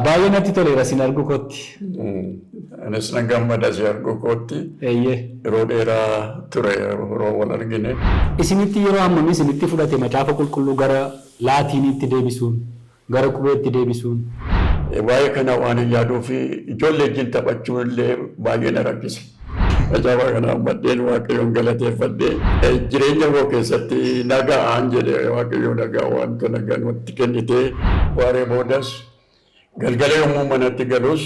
Baay'ee natti toleera sin arguu kootti. Anis nan gammada si arguu kootti. Eeyyee. Yeroo dheeraa ture yeroo wal argine. Isinitti yeroo hammamii isinitti fudhate Macaafa Qulqulluu gara Laatiiniitti deebisuun, gara qubeetti deebisuun? Waa'ee kana waan hin yaaduu fi ijoollee wajjin taphachuun illee baay'ee na rakkise. Macaafa kana hammadheen Waaqayyoon galateeffadhee jireenya koo keessatti naga'aan jedhe. Waaqayyo nagaa wanta nagaa nutti kennitee waaree boodas galgala yommuu manatti galus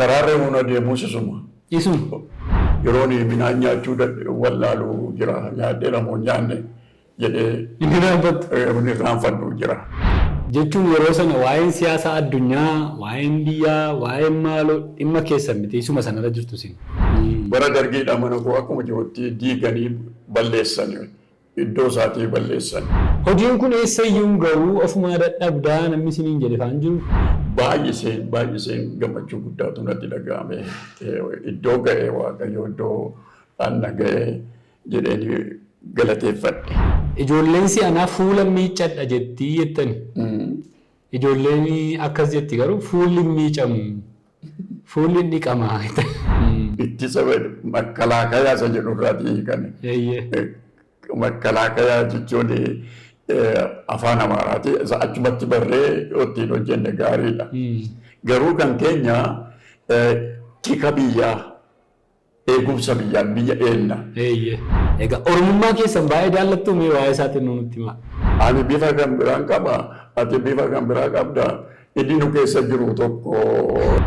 karaarra yommuu adeemus isuma. Isuma. Yeroon midhaan nyaachuu wallaalu jira, nyaadheera moo hin nyaanne jedhee Inni irraanfattu. Inni irraanfadhu jira. Jechuun yeroo sana waa'een siyaasaa addunyaa, waa'een biyyaa, waa'een maaloo dhimma keessan miti, isuma sanarra jirtu isin. Bara dargiidha mana koo akkuma jirutti diiganii balleessan, iddoo isaatii balleessan. Hojiin kun eessayyuu hin ga'u, ofumaa dadhabdaa namni isiniin jedhe faan jiru? Baay'iseen baay'iseen gammachuu guddaatu natti dhaga'ame. Iddoo ga'e Waaqayyo iddoo anna ga'e jedheen galateeffadhe. Ijoolleen si'anaa fuula miiccadha jettii jettani. Ijoolleen akkas jetti garuu fuulli hin miicamu. Fuulli hin dhiqama. Ittisa makkalaakayaa isa jedhu irraatii hiikame. Eeyyee. Makkalaakayaa jechuun afaan Amaaraati. Isa achumatti barree ittiin hojjenne gaariidha. Garuu kan keenya tika biyyaa, eegumsa biyyaa, biyya eenna. Eeyyee. Egaa Oromummaa keessan baay'ee jaallattuu mee waa'ee isaatiin nuu nutti himaa. Ani bifa kan biraan qaba, ati bifa kan biraa qabda, inni nu keessa jiru tokko.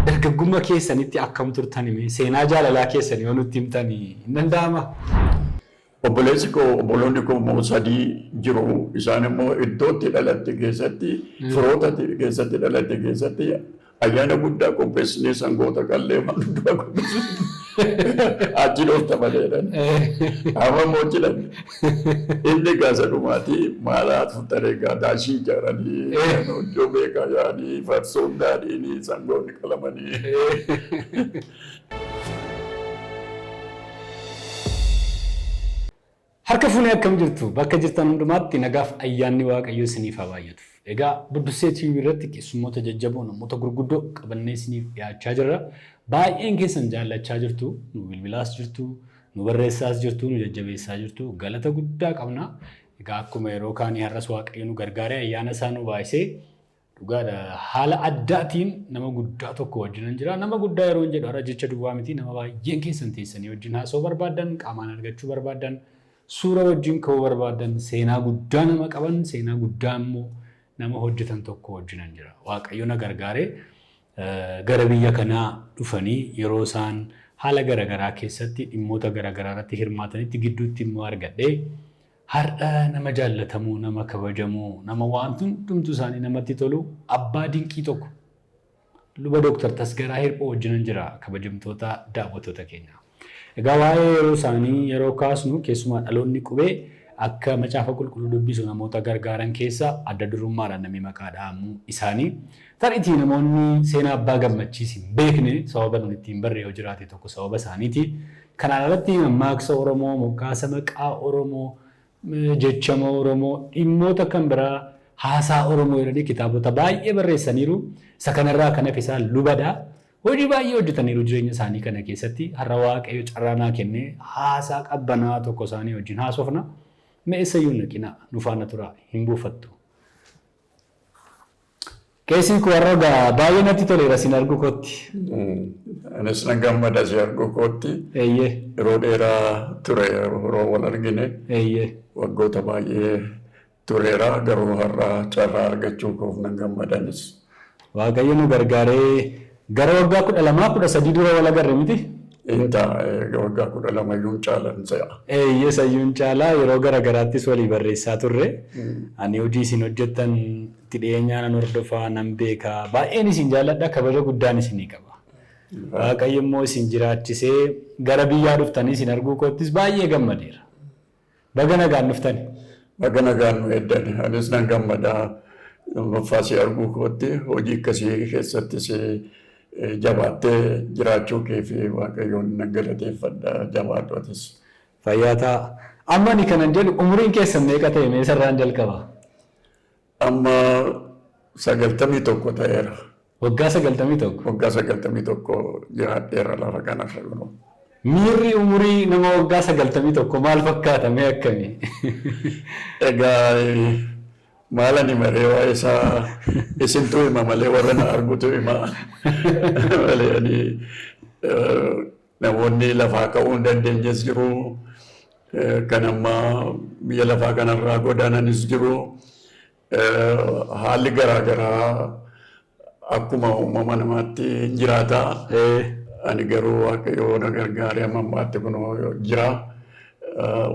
Dargaggummaa keessanitti akkam turtani mee seenaa jaalalaa keessan yoo nutti himtani hin danda'amaa? Obboleessi koo, obboloonni koo immoo sadii jiru. Isaan immoo iddootti dhalatte keessatti, firoota keessatti dhalatte keessatti ayyaana guddaa qopheessinee sangoota qallee waan hundumaa qopheessinee achi dhoofta malee jedhan. Amma immoo jedhan inni gaasa dhumaatii maalaa turtare egaa daashii ijaaranii iddoo beekaa yaa'anii farsoon daadhiinii sangoonni qalamanii. Harka fuunee akkam jirtu? Bakka jirtan hundumaatti nagaaf ayyaanni Waaqayyoo isiniif haa baay'atu. Egaa Buddussee TV irratti keessummoota jajjaboo, namoota gurguddoo qabannee isiniif dhiyaachaa jirra. Baay'een keessan jaallachaa jirtu, nu bilbilaas jirtu, nu barreessaas jirtu, nu jajjabeessaa jirtu. Galata guddaa qabna. Egaa akkuma yeroo kaanii har'as Waaqayyo nu gargaaree ayyaana isaa nu baay'isee Dhugaadha, haala addaatiin nama guddaa tokko wajjinan jira. Nama guddaa yeroon jedhu har'a jecha duwwaa miti, nama baay'een keessan teessanii wajjin haasa'uu barbaaddan, qaamaan argachuu barbaaddan, suura wajjin ka'uu barbaaddan, seenaa guddaa nama qaban, seenaa guddaa immoo nama hojjetan tokko wajjinan jira. Waaqayyo na gargaaree gara biyya kanaa dhufanii yeroo isaan haala garaagaraa keessatti dhimmoota garaagaraa irratti hirmaatanitti gidduutti immoo argadhee Har'a nama jaallatamoo, nama kabajamoo, nama waan hundumtu isaanii namatti tolu, abbaa dinqii tokko Luba Dooktar Tasgaraa Hirphoo wajjinan jira, kabajamtoota daawwattoota keenya. Egaa waa'ee yeroo isaanii yeroo kaasnu keessumaa dhaloonni qubee akka Macaafa Qulqulluu dubbisu namoota gargaaran keessa adda durummaadhaan namni maqaa dha'amu isaanii. Tariitii namoonni seenaa Abbaa Gammachiis hin beekne sababa nuti ittiin barre yoo jiraate tokko sababa isaaniiti. Kanaan alatti mammaaksa Oromoo, moggaasa maqaa Oromoo, jechama Oromoo, dhimmoota kan biraa haasaa Oromoo jedhanii kitaabota baay'ee barreessaniiru. Isa kanarraa kan hafe isaan lubadha. Hojii baay'ee hojjetaniiru jireenya isaanii kana keessatti. Har'a Waaqayyo carraa naa kennee haasaa qabbanaa tokko isaanii wajjin haasofna. Mee eessayyuu hin dhaqinaa, nu faana turaa, hin buufattu. Qeesii koo har'a egaa baay'ee natti toleera sin arguu kootti. Anis nan gammada si arguu kootti. Eeyyee. Yeroo dheeraa ture yeroo wal argine. Eeyyee. Waggoota baay'ee tureera, garuu har'a carraa argachuu koof nan gammada anis. Waaqayyo nu gargaaree gara waggaa 12, 13 dura wal agarre miti? Hin ta'a, waggaa 12 iyyuu hin caalan se'a. Eeyyee, isayyuu hin caala. Yeroo gara garaattis walii barreessaa turre. Ani hojii isin hojjettan itti dhiyeenyaa nan hordofa, nan beeka. Baay'een isin jaalladha, kabaja guddaan isinii qaba. Waaqayyo immoo isin jiraachisee gara biyyaa dhuftanii isin arguu koottis baay'ee gammadeera. Baga nagaan dhuftani. Baga nagaan nu eeddani. Anis nan gammada lammaffaa si arguu kootti, hojii akkasii keessattis jabaattee jiraachuu kee fi Waaqayyoon nan galateeffadha. Jabaadhu atis. Fayyaa ta'a. Amma ani kanan jedhu umuriin keessan meeqa ta'e mee isarraan jalqaba? Amma 91 ta'eera. Waggaa 91. Waggaa 91 jiraadheera lafa kanarra kunoo. Miirri umurii nama waggaa 91 maal fakkaata mee akkamii? Egaa maal ani maree waa'ee isaa isintu hima malee warra na argutu hima. Malee ani namoonni lafaa ka'uu hin dandeenyes jiru. Kan ammaa biyya lafaa kanarraa godaananis jiru. Haalli garaa garaa akkuma uumama namaatti hin jiraata. Ani garuu Waaqayyo na gargaaree amma ammaatti kunoo jira.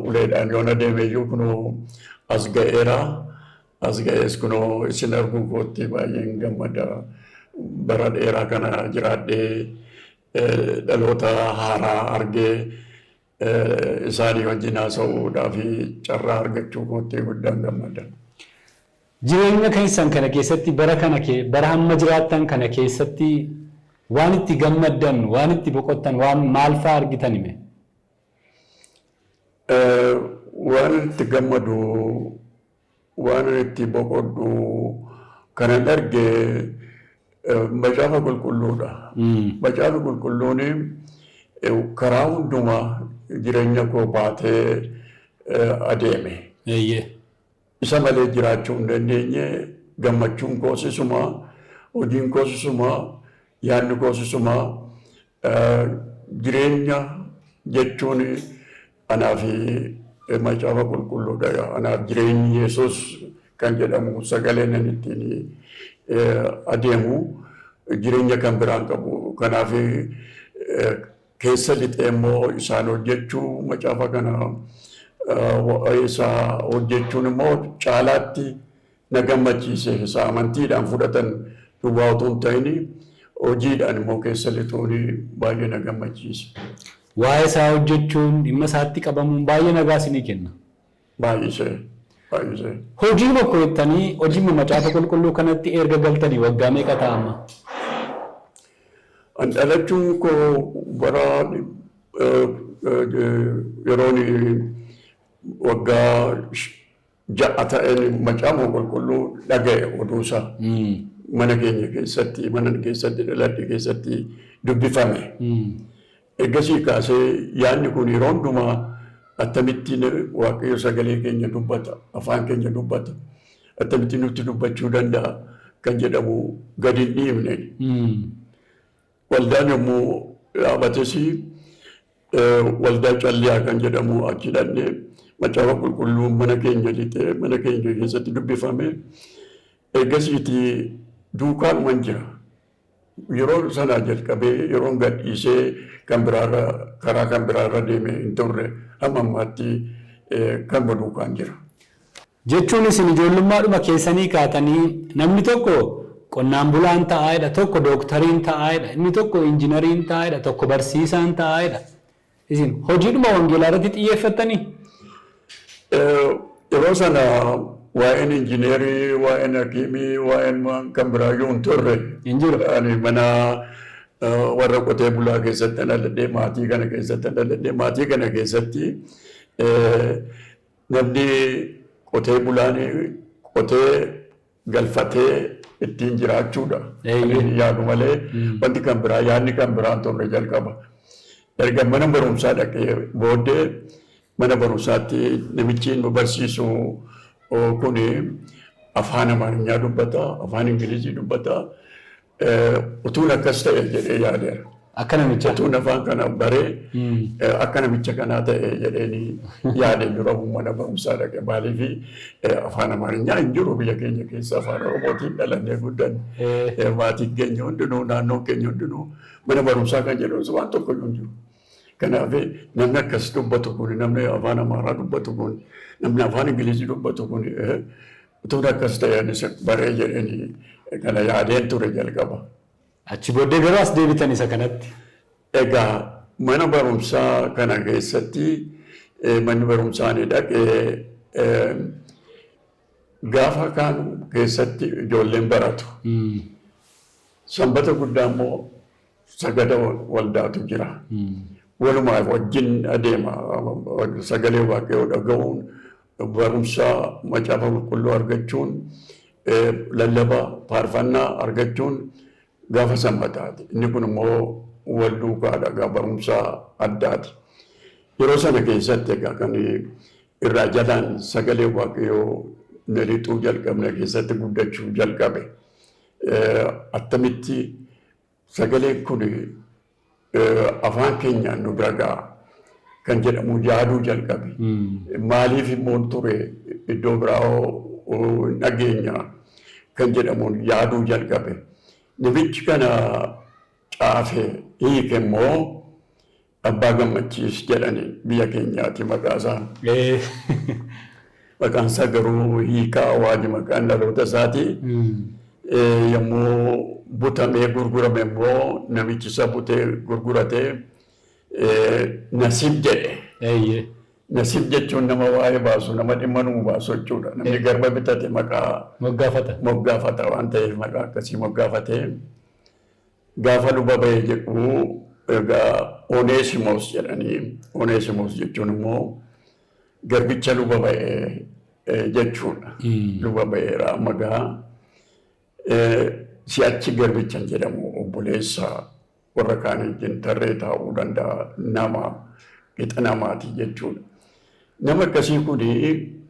Uleedhaan yoon adeeme iyyuu kunoo as ga'eera. As ga'ees kunoo isin arguu kootti baay'een gammada. Bara dheeraa kana jiraadhee dhaloota haaraa argee isaanii wajjin haasa'uudhaa fi carraa argachuu kootti guddaan gammada. Jireenya keessan kana keessatti bara kana bara hamma jiraattan kana keessatti waan itti gammaddan, waan itti boqottan, waan maal fa'aa argitan hime? Waan itti gammadu, waan itti boqodhu kanan arge Macaafa Qulqulluudha. Macaafa Qulqulluun karaa hundumaa jireenya koo baatee adeeme. Isa malee jiraachuu hin dandeenye. Gammachuun koos isuma, hojiin koos isuma, yaadni koos isuma. Jireenya jechuun anaaf Macaafa Qulqulluudha. Anaaf jireenyi Yesuus kan jedhamu sagaleen ani ittiin adeemu jireenya kan biraan qabu. Kanaaf keessa lixee immoo isaan hojjechuu macaafa kana isaa hojjechuun immoo caalaatti na gammachiise. Isa amantiidhaan fudhatan duwwaa utuu hin ta'in hojiidhaan immoo keessa lixuun baay'ee na gammachiise. Waa'ee isaa hojjechuun dhimma isaatti qabamuun baay'ee nagaa isinii kenna. Baay'isee baay'isee. Hojii tokko jettanii hojii Macaafa Qulqulluu kanatti erga galtanii waggaa meeqa ta'a amma? An dhalachuun koo bara yeroon waggaa 6 ta'een Macaafa Qulqulluu dhaga'e oduusaa. Mana keenya keessatti, mana keessatti dhaladhe keessatti dubbifame. Ergasii kaasee yaadni kun yeroo hundumaa akkamittiin Waaqayyo sagalee keenya dubbata, afaan keenya dubbata, akkamittiin nutti dubbachuu danda'a kan jedhamu gadi hin dhiifne. Waldaan yommuu dhaabates waldaa Calliyaa kan jedhamu achi dhaqnee Macaafa Qulqulluu mana keenya lixee mana keenya keessatti dubbifame. Ergasiitii duukaanuman jira. Yeroo sanaa jalqabee yeroon gadhiisee kan biraarra karaa kan biraarra deeme hin turre, hamma ammaatti kanuma duukaan jira. Jechuun isin ijoollummaadhuma keessanii kaatanii namni tokko qonnaan bulaan ta'aa jedha, tokko dooktariin ta'aa jedha, inni tokko injinariin ta'aa jedha, tokko barsiisaan ta'aa jedha. Isin hojiidhuma wangeelaa irratti xiyyeeffattanii? Yeroo sana waa'een injineerii, waa'een hakiimii, waa'een waan kan biraayyuu hin turre. Hin jiru. Ani mana warra qotee bulaa keessatti dhaladhee, maatii kana keessatti dhaladhee, maatii kana keessatti namni qotee bulaan qotee galfatee ittiin jiraachuudha. Kan inni yaadu malee wanti kan biraa yaadni kan biraa hin turre jalqaba. Erga mana barumsaa dhaqee booddee mana barumsaatti namichi nu barsiisu kuni afaan Amaarinyaa dubbata, afaan Ingilizii dubbata. Utuun akkas ta'e jedhee yaadeera. Akka namichaa. Utuun afaan kana baree akka namicha kanaa ta'e jedheeni yaade dura mana barumsaa dhaqe. Maaliif afaan Amaarinyaa hin jiru biyya keenya keessa, afaan Oromootiin dhalannee guddanne. Maatiin keenya hundinuu, naannoon keenya hundinuu mana barumsaa kan jedhamu waan tokko iyyuu hin jiru. Kanaaf namni akkas dubbatu kun, namni afaan Amaaraa dubbatu kun, namni afaan Ingilizii dubbatu kun, utuun akkas ta'e anis baree jedheeni kana yaadeen ture jalqaba. Achi booddee garuu as deebitan isa kanatti. Egaa mana barumsaa kana keessatti manni barumsaa ani dhaqee gaafa kaan keessatti ijoolleen baratu. Sanbata guddaa immoo sagada waldaatu jira. Walumaa wajjin adeema sagalee Waaqayyoo dhaga'uun, barumsa Macaafa Qulqulluu argachuun Lallaba faarfannaa argachuun gaafa sanbataati. Inni kun immoo wal duukaadha, egaa barumsa addaati. Yeroo sana keessatti egaa kan irraa jalaan sagalee Waaqayyoo na lixuu jalqabne keessatti guddachuu jalqabe. Attamitti sagaleen kun afaan keenyaan nu bira ga'a kan jedhamu yaaduu jalqabe. Maaliif immoo ture iddoo biraa hin dhageenya kan jedhamuun yaaduu jalqabe. Namichi kana caafe hiike immoo Abbaa Gammachiis jedhani biyya keenyaati maqaa isaa. Maqaan isaa garuu Hiikaa Awaaji maqaan dhaloota isaati. Yommuu butamee gurgurame immoo namichi isa butee gurgurate Nasiib jedhe. Nasiib jechuun nama waa'ee baasu, nama dhimma nuu baasu jechuudha. Namni garba bitate maqaa Moggaafata. Moggaafata waan ta'eef maqaa akkasii moggaafatee gaafa luba ba'e jedhu egaa Oneesimos jedhanii. Oneesimos jechuun immoo garbicha luba ba'e jechuudha. Luba ba'eera amma gaa si'achi garbicha hin jedhamu, obboleessa warra kaan wajjin tarree taa'uu danda'a, nama qixa namaati jechuudha. Nama akkasii kun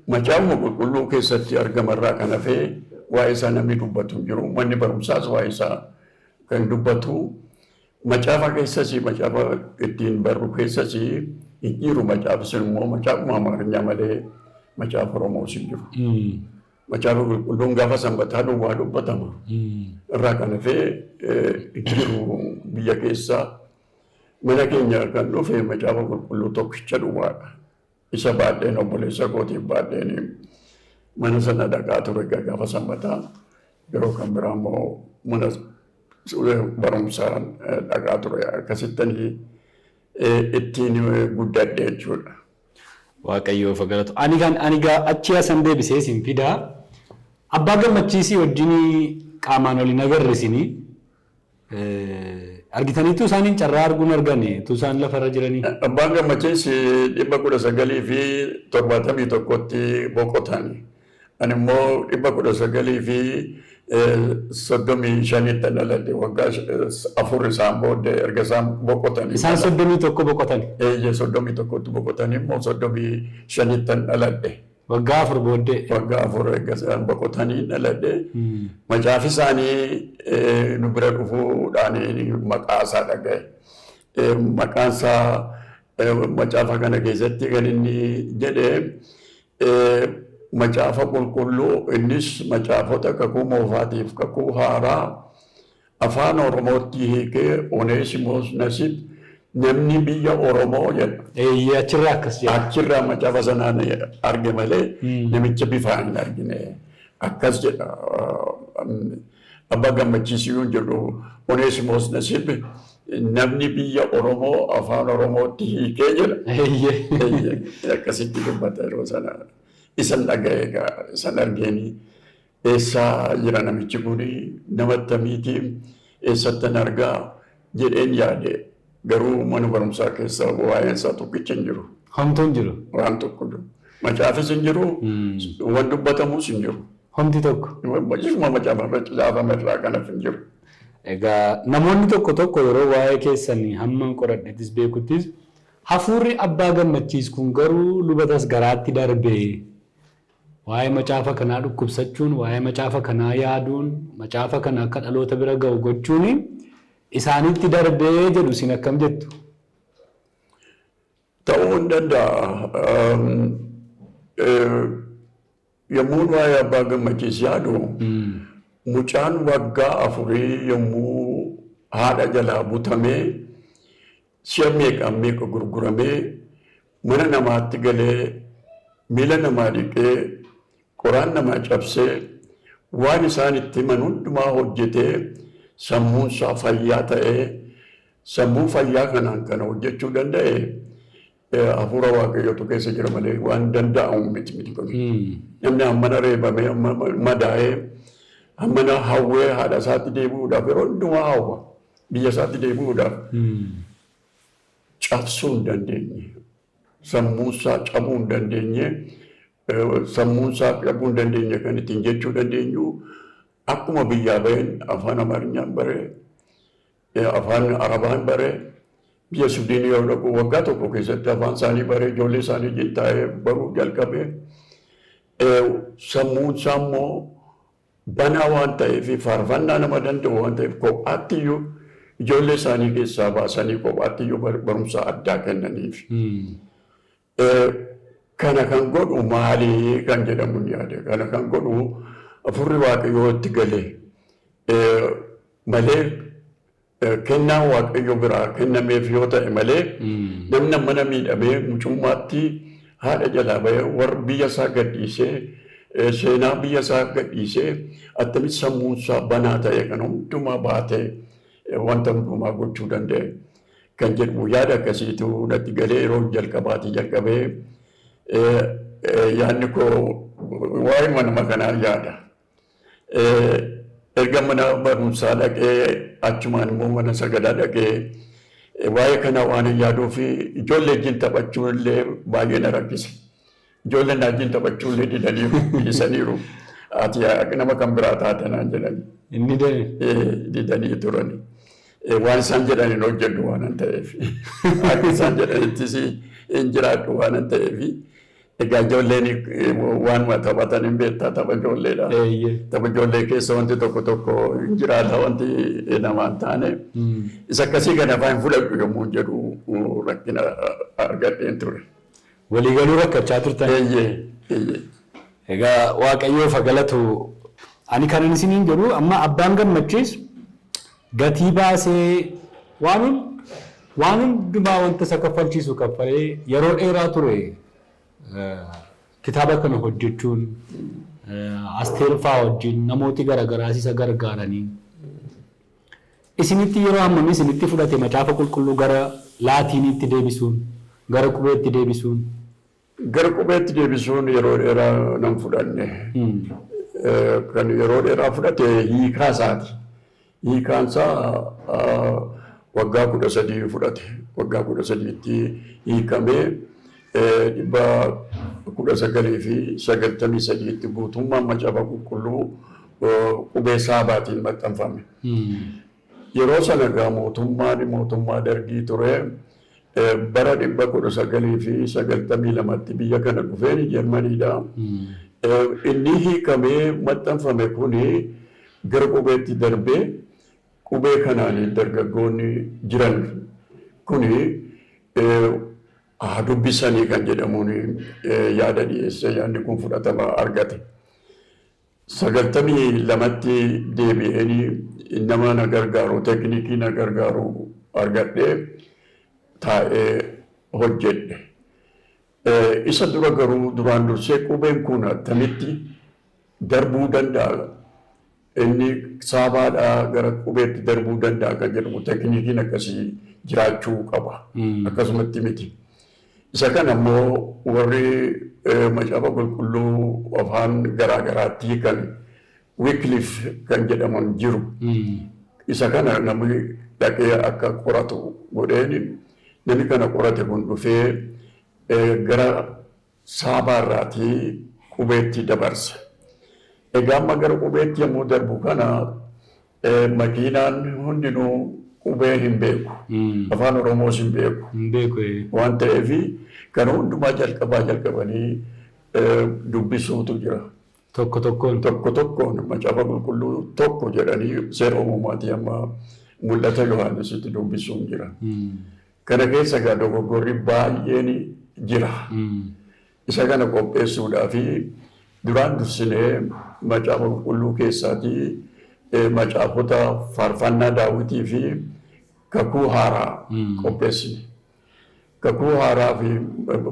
Macaafuma Qulqulluu keessatti argamarraa kan hafee waa'ee isaa namni dubbatu hin jiru. Manni barumsaas waa'ee isaa kan dubbatu macaafa keessas, macaafa ittiin barru keessas hin jiru. Macaafi sun immoo macaafuma Amaarinyaa malee macaafa Oromoos hin jiru. Macaafa Qulqulluun gaafa sanbataa duwwaa dubbatama. Irraa kan hafee hin jiru biyya keessaa. Mana keenya kan dhufe macaafa qulqulluu tokkicha duwwaadha. Isa baadheen obboleessa kootiif baadheen mana sana dhaqaa ture gaafa sanbataa. Yeroo kan biraa immoo mana barumsaa dhaqaa ture. Akkasittanii ittiin guddadhe jechuudha. Waaqayyoof galatu. Ani kan ani gaa achi asan deebisee isin fidaa. Abbaa Gammachiisii wajjin qaamaan waliin agarre isinii. Argitaniitu isaaniin carraa arguun argane tu isaan lafarra jiranii. Abbaan Gammachiis 1971tti boqotan. Ani immoo 1935tti dhaladhe, waggaa 4 isaan booddee erga isaan boqotanii. Isaan 31 boqotan. Eeyyee, 31tti boqotanii immoo 35tti dhaladhe. Waggaa 4 booddee. Waggaa 4 erga isaan boqotanii dhaladhe. Macaafi isaanii nu bira dhufuudhaan maqaa isaa dhaga'e. Maqaan isaa macaafa kana keessatti kan inni jedhe macaafa qulqulluu, innis macaafota kakuu moofaatiif kakuu haaraa afaan Oromootti hiikee Oneesimos Nasib namni biyya Oromoo jedha. Eeyyee, achirraa akkas jedha. Achirraa macaafa sanaan arge malee namicha bifaan hin argine. Akkas jedha. Abbaa Gammachiisuu jedhu Oneesimos Nasib namni biyya Oromoo afaan Oromootti hiikee jedha. Akkasitti dubbata yeroo sana. Isan dhaga'e egaa isan argeeni eessaa jira namichi kuni, nama akkamiiti, eessattan argaa jedheen yaade, garuu mana barumsaa keessa waa'een isaa tokkicha hin jiru. Homtuu hin jiru. Waan tokko jiru. Macaafis hin jiru, waan dubbatamus hin jiru. Homti tokko. Isuma macaafa irra caafame irraa kanaaf hin jiru. Egaa namoonni tokko tokko yeroo waa'ee keessan hamma qoradhettis beekuttis hafuurri Abbaa Gammachiis kun garuu luba Tasgaraatti darbee waa'ee macaafa kanaa dhukkubsachuun, waa'ee macaafa kanaa yaaduun, macaafa kana akka dhaloota bira ga'u gochuun isaanitti darbee jedhu. Isin akkam jettu? Ta'uu hin danda'a. Yommuu waa'ee Abbaa Gammachiis yaadu, mucaan waggaa 4 yommuu haadha jalaa butamee si'a meeqa meeqa gurguramee mana namaatti galee miila namaa dhiqee, qoraan namaa cabsee, waan isaan itti himan hundumaa hojjetee, sammuun isaa fayyaa ta'ee, sammuu fayyaa kanaan kana hojjechuu danda'e, hafuura Waaqayyootu keessa jira malee waan danda'amu miti kun. Namni hammana reebamee, hamma madaa'ee, hammana hawwee haadha isaatti deebi'uudhaaf yeroo hundumaa hawwa, biyya isaatti deebi'uudhaaf cabsuu hin dandeenye. Sammuu isaa cabuu hin dandeenye. Sammuun isaa dhabuu hin dandeenye kan ittiin jechuu dandeenyu akkuma biyyaa baheen afaan Amaarinyaan baree, afaan Arabaan baree, biyya Suudiin yoo dhaqu waggaa tokko keessatti afaan isaanii baree, ijoollee isaanii wajjin taa'ee baruu jalqabee, sammuun isaa immoo banaa waan ta'eef, faarfannaa nama danda'u waan ta'eef, kophaatti iyyuu ijoollee isaanii keessaa baasanii kophaatti iyyuu barumsa addaa kennaniif. Kana kan godhu maali kan jedhamu ni yaada. Kana kan godhu Hafuurri Waaqayyoo itti galee malee, kennaan Waaqayyo biraa kennameef yoo ta'e malee, namni mana miidhamee mucummaatti haadha jalaa bahee, warra biyya isaa gadhiisee, seenaa biyya isaa gadhiisee, attamitti sammuun isaa banaa ta'e kan hundumaa baatee wanta hundumaa gochuu danda'e kan jedhu yaada akkasiitu natti galee, yeroo jalqabaatii jalqabee yaadni koo waa'ee manuma kanaa yaada. Erga mana barumsaa dhaqee, achumaan immoo mana sagadaa dhaqee, waa'ee kana waan hin yaaduu fi ijoollee wajjin taphachuu illee baay'ee na rakkise. Ijoolleen na wajjin taphachuu illee didaniiru, dhiisaniiru. "Ati nama kan biraa taate" naan jedhani. Inni dani. Didanii turani. Waan isaan jedhan hin hojjedhu waan ta'eef. Akka isaan jedhanittis hin jiraadhu waan ta'eef. Egaa ijoolleen waan taphatan hin beektaa, tapha ijoolleedha. Tapha ijoollee keessa wanti tokko tokko hin jiraata, wanti namaa hin taane. Isa akkasii kana afaan hin fudhadhu yommuu jedhu rakkina argadheen ture. Waliigaluu rakkachaa turtan. Eeyyee. Egaa Waaqayyoof haa galatu. Ani kanan isiniin jedhu, amma abbaan Gammachiis gatii baasee waan hundumaa wanta isa kaffalchiisu kaffalee yeroo dheeraa ture kitaaba kana hojjechuun, Asteer fa'aa wajjin namooti garaagaraas isa gargaaranii. Isinitti yeroo hammamii isinitti fudhate Macaafa Qulqulluu gara Laatiiniitti deebisuun, gara qubeetti deebisuun? Gara qubeetti deebisuun yeroo dheeraa nan fudhanne. Kan yeroo dheeraa fudhate hiikaa isaati. Hiikaan isaa waggaa 13 fudhate. Waggaa 13tti hiikamee 1993tti guutummaan Macaafa Qulqulluu qubee Saabaatiin maxxanfame. Yeroo sana egaa mootummaan mootummaa Dargii ture. Bara 1992tti biyya kana dhufeen, Jarmaniidha. Inni hiikamee maxxanfame kuni gara qubeetti darbee, qubee kanaan dargaggoonni jiran kuni haa dubbisanii kan jedhamuun yaada dhiyeesse, yaadni kun fudhatama argate. 92tti deebi'anii nama na gargaaru, teeknikii na gargaaru argadhee taa'ee hojjedhe. Isa dura garuu duraan dursee qubeen kun attamitti darbuu danda'a? Inni Saabaadhaa gara qubeetti darbuu danda'a kan jedhamu teeknikiin akkasii jiraachuu qaba. Akkasumatti miti. Isa kana immoo warri Macaafa Qulqulluu afaan garaa garaatti hiikan, Wycliffe kan jedhaman jiru. Isa kana namni dhaqee akka qoratu godheen, namni kana qorate kun dhufee gara Saabaarraatii qubeetti dabarse. Egaa amma gara qubeetti yommuu darbu kana makiinaan hundinuu qubee hin beeku. Afaan Oromoos hin beeku. Hin beeku. Waan ta'eef kana hundumaa jalqabaa jalqabanii dubbisuutu jira. Tokko tokkoon. Tokko tokkoon Macaafa Qulqulluu tokko jedhanii Seera Uumamaatii amma Mul'ata Yohaannisitti dubbisuun jira. Kana keessa egaa dogoggorri baay'een jira. Isa kana qopheessuudhaaf duraan dursinee Macaafa Qulqulluu keessaatii macaafota faarfannaa Daawitii fi Kakuu Haaraa qopheessine. Kakuu Haaraa fi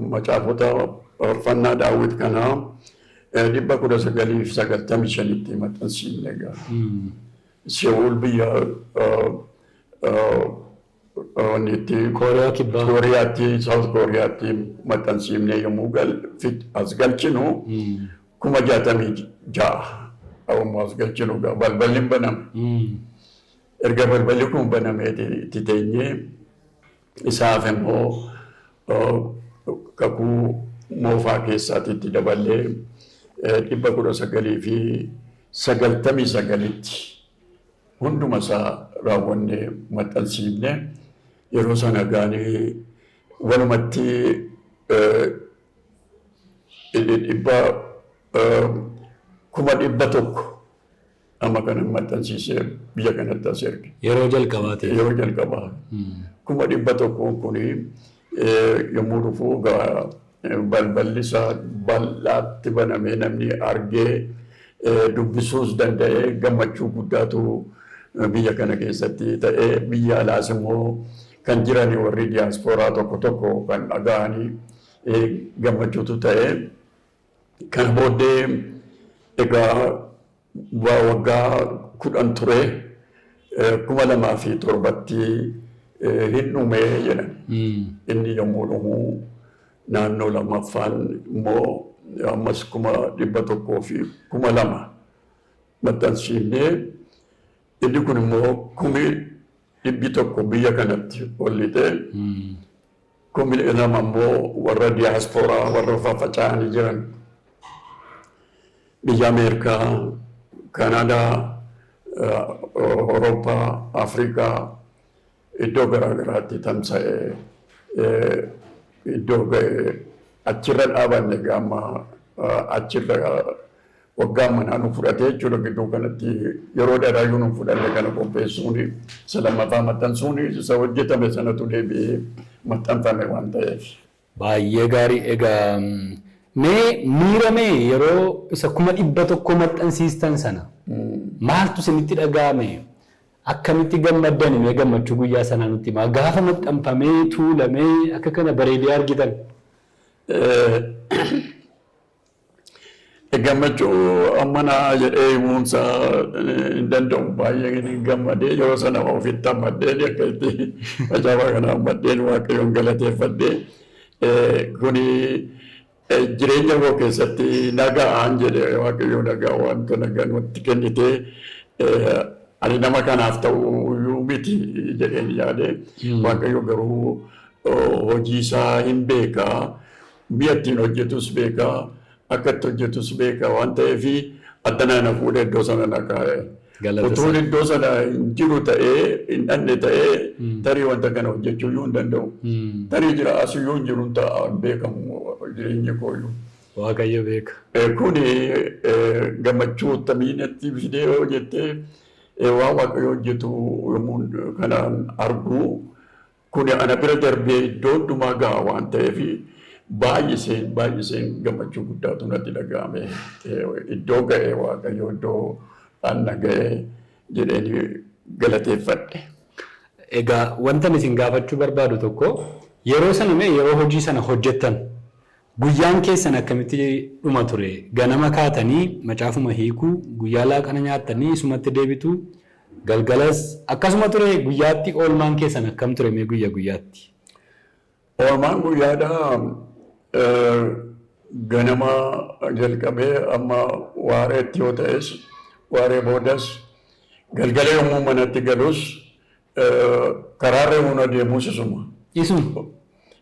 macaafota faarfannaa Daawit kanaa 1995tti maxxansiifne egaa. Seewul biyya itti Kooriyaa Kibbaa. Kooriyaatti, South Kooriyaatti maxxansiifnee yommuu as galchinu 66,000 yommuu as galchinu balballi hin baname. Erga balballi kun banamee itti teenyee, isaaf immoo kakuu moofaa keessaatitti daballee 1999tti hunduma isaa raawwannee maxxansiifne. Yeroo sana gaanii walumatti 100,000 amma kana maxxansiisee biyya kanatti as erge. Yeroo jalqabaati. Yeroo jalqabaa. 100,000 kuni yommuu dhufu balballi isaa bal'aatti banamee namni argee dubbisuus danda'ee, gammachuu guddaatu biyya kana keessatti ta'ee, biyya alaas immoo kan jiran warri diyaaspooraa tokko tokko kan dhaga'anii gammachuutu ta'ee. Kana booddee egaa waggaa 10 ture, 2007tti hin dhumee jedhan. Inni yommuu dhumu naannoo lammaffaan immoo ammas 102,000 maxxansiifnee, inni kun immoo 100,000 biyya kanatti ol lixee, 2,000 immoo warra diyaaspooraa warra faffaca'anii jiran biyya Ameerikaa, Kanaadaa, Awurooppaa, Afrikaa iddoo garaa garaatti tamsa'ee iddoo ga'ee achirra dhaabanne. Gaama achirra waggaa manaa nu fudhatee jechuudha. Gidduu kanatti yeroo dheeraayyuu nu fudhanne kana qopheessuun, isa lammaffaa maxxansuun, isa hojjetame sanatu deebi'ee maxxanfame waan ta'eef. Baay'ee gaarii. Egaa mee miira mee yeroo isa 100,000 maxxansiistan sana maaltu isinitti dhaga'ame? Akkamitti gammaddani? Mee gammachuu guyyaa sanaa nutti himaa. Gaafa maxxanfamee tuulamee akka kana bareedee argitan. Gammachuu ammanaa jedhee himuunsaa hin danda'u. Baay'ee gammadee, yeroo sana ofitti hammadheen, akka itti macaafa kana hammadheen Waaqayyoon galateeffadhee, kuni jireenya koo keessatti nagaan jedhe, Waaqayyo nagaa wanta nagaa nutti kennitee ani nama kanaaf ta'uu miti jedheen yaade. Waaqayyo garuu hojii isaa hin beekaa, mi'a ittiin hojjetus beekaa, akka itti hojjetus beekaa waan ta'eef addanaa na fuudhee iddoo sana na kaa'e. Utuun iddoo sana hin jiru ta'ee, hin dhanne ta'ee, tarii wanta kana hojjechuu iyyuu hin danda'u. Tarii jira asiyyuu hin jiru ta'a, hin beekamu jireenyi kooyyuu. Waaqayyo beeka. Kuni gammachuu attamiinatti fidee yoo jettee, waan Waaqayyo hojjetu yommuu kanaan argu, kuni ana bira darbee iddoo hundumaa ga'a waan ta'eef baay'iseen baay'iseen gammachuu guddaatu natti dhaga'ame. Iddoo ga'e Waaqayyo, iddoo anna ga'e jedheen galateeffadhe. Egaa wanta isin gaafachuu barbaadu tokko, yeroo sana mee yeroo hojii sana hojjettan guyyaan keessan akkamitti dhuma ture? Ganama kaatanii macaafuma hiikuu, guyyaa laaqana nyaattanii isumatti deebitu, galgalas akkasuma ture, guyyaatti oolmaan keessan akkam ture mee guyya guyyaatti? Oolmaan guyyaadhaa ganama jalqabee amma waareetti yoo ta'es, waaree boodas, galgala yommuu manatti galus, karaarra yommuu adeemus isuma. Isuma.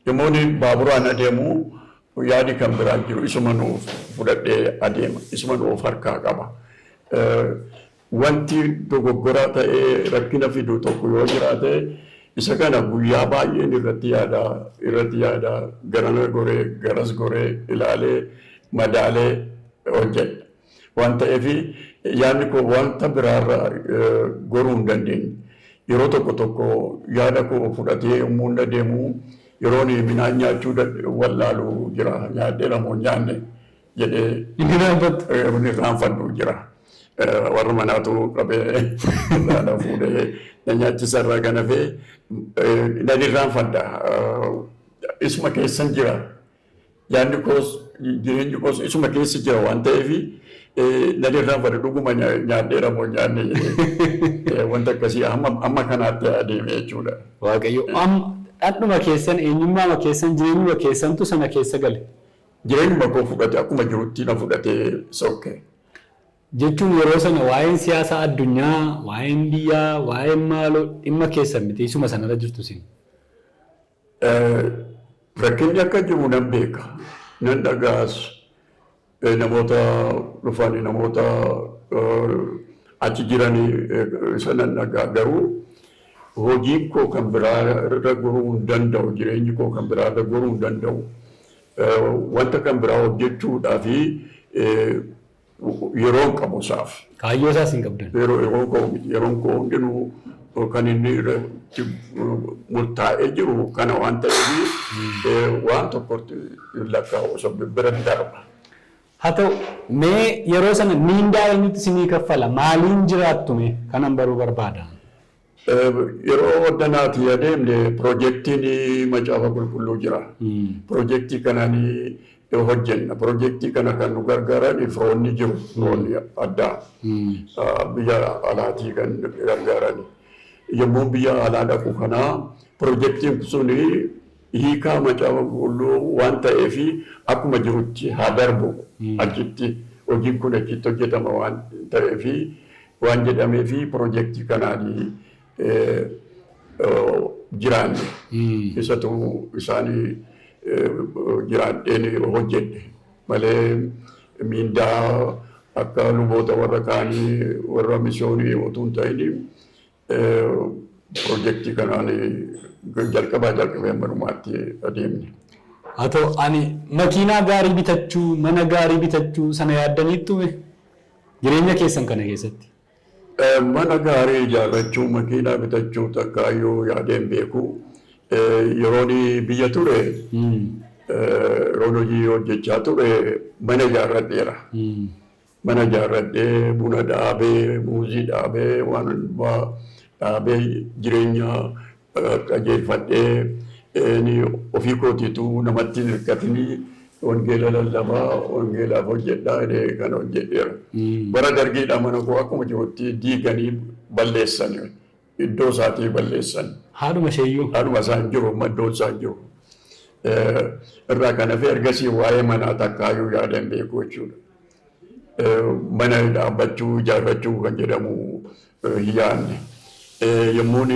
Yommuu baaburaan adeemu yaadi kan biraa jiru, isuma nuuf fudhadhee adeema, isuma nuuf harkaa qaba. Wanti dogoggoraa ta'ee rakkina fidu tokko yoo jiraate, isa kana guyyaa baay'een irratti yaada, irratti yaada, garana goree garas goree ilaalee madaalee hojjedha. Waan ta'eef yaadni koo wanta biraarra goruu hin dandeenye. Yeroo tokko tokko yaada koo fudhatee yommuu hin adeemu, yeroon midhaan nyaachuu wallaalu jira. Nyaadheera moo nyaanne jedhee Inni irraanfattu. Inni irraanfadhu jira. Warra manaatu qabee na fuudhee na nyaachisa irraa kan hafe nan irraanfadha. Isuma keessan jira. Yaadni koos jireenyi koos isuma keessa jira waan ta'eef nan irraanfadha, dhuguma nyaadheera moo nyaanne jedhee, wanta akkasii amma kanaatti adeeme jechuudha. Waaqayyo amma dhandhuma keessan, eenyummaa keessan, jireenyuma keessantu sana keessa gale. Jireenyuma koo fudhate, akkuma jirutti na fudhatee sokke. Jechuun yeroo sana waa'een siyaasa addunyaa, waa'een biyyaa, waa'een maaloo dhimma keessan miti, isuma sanarra jirtu isin. Rakkinni akka jiru nan beeka. Nan dhagaas, namoota dhufanii, namoota achi jiranii isa nan dhagaa, garuu hojiin koo kan biraa irra goruu hin danda'u, jireenyi koo kan biraa irra goruu hin danda'u. Wanta kan biraa hojjechuudhaa fi yeroo hin qabu isaaf. Kaayyoo isaas hin qabdan. Yeroo koo miti. Yeroon koo hundinuu kan inni irratti murtaa'ee jiru kana waan ta'eef waan tokkotti hin lakkaa'u, osoo bira darba. Haa ta'u, mee yeroo sana miindaa eenyutti isinii kaffala? Maaliin jiraattu mee? Kanan baruu barbaada. Yeroo waddanaati adeemne piroojeektiin Macaafa Qulqulluu jira. Piroojeektii kanaan hojjenna. Piroojeektii kana kan nu gargaaran firoonni jiru. Firoonni addaa biyya alaatii kan gargaaran. Yommuu biyya alaa dhaqu kanaa piroojeektiin sun hiikaa Macaafa Qulqulluu waan ta'eef akkuma jirutti haa darbu, achitti hojiin kun achitti hojjetama waan ta'eef waan jedhameef piroojeektii kanaan jiraanne. Isatu isaanii jiraadheen hojjedhe malee miindaa akka luboota warra kaanii, warra misiyoonii utuu hin ta'in, piroojeektii kanaan jalqabaa jalqabee hamma dhumaatti adeemne. Haa ta'u, ani makiinaa gaarii bitachuu, mana gaarii bitachuu sana yaaddaniittu jireenya keessan kana keessatti? Mana gaarii ijaarrachuu, makiinaa bitachuu takkaayyuu yaadeen beeku. Yeroon biyya ture, yeroon hojii hojjechaa ture, mana ijaarradheera. Mana ijaarradhee, buna dhaabee, muuzii dhaabee, waan hundumaa dhaabee, jireenya qajeelfadhee, ofii kootiitu namatti hin hirkatinii wangeela lallabaa, wangeelaaf hojjedhaa jedhee kana hojjedheera. Bara dargiidha mana koo akkuma jirutti diiganii balleessan, iddoo isaatii balleessan. Haadhuma isheeyyuu. Haadhuma isaan jiru, iddoon isaan jiru. Irraa kan hafe ergasii waa'ee manaa takkaayyuu yaada hin beeku jechuudha. Mana dhaabbachuu, ijaarrachuu kan jedhamu hin yaadne. Yommuun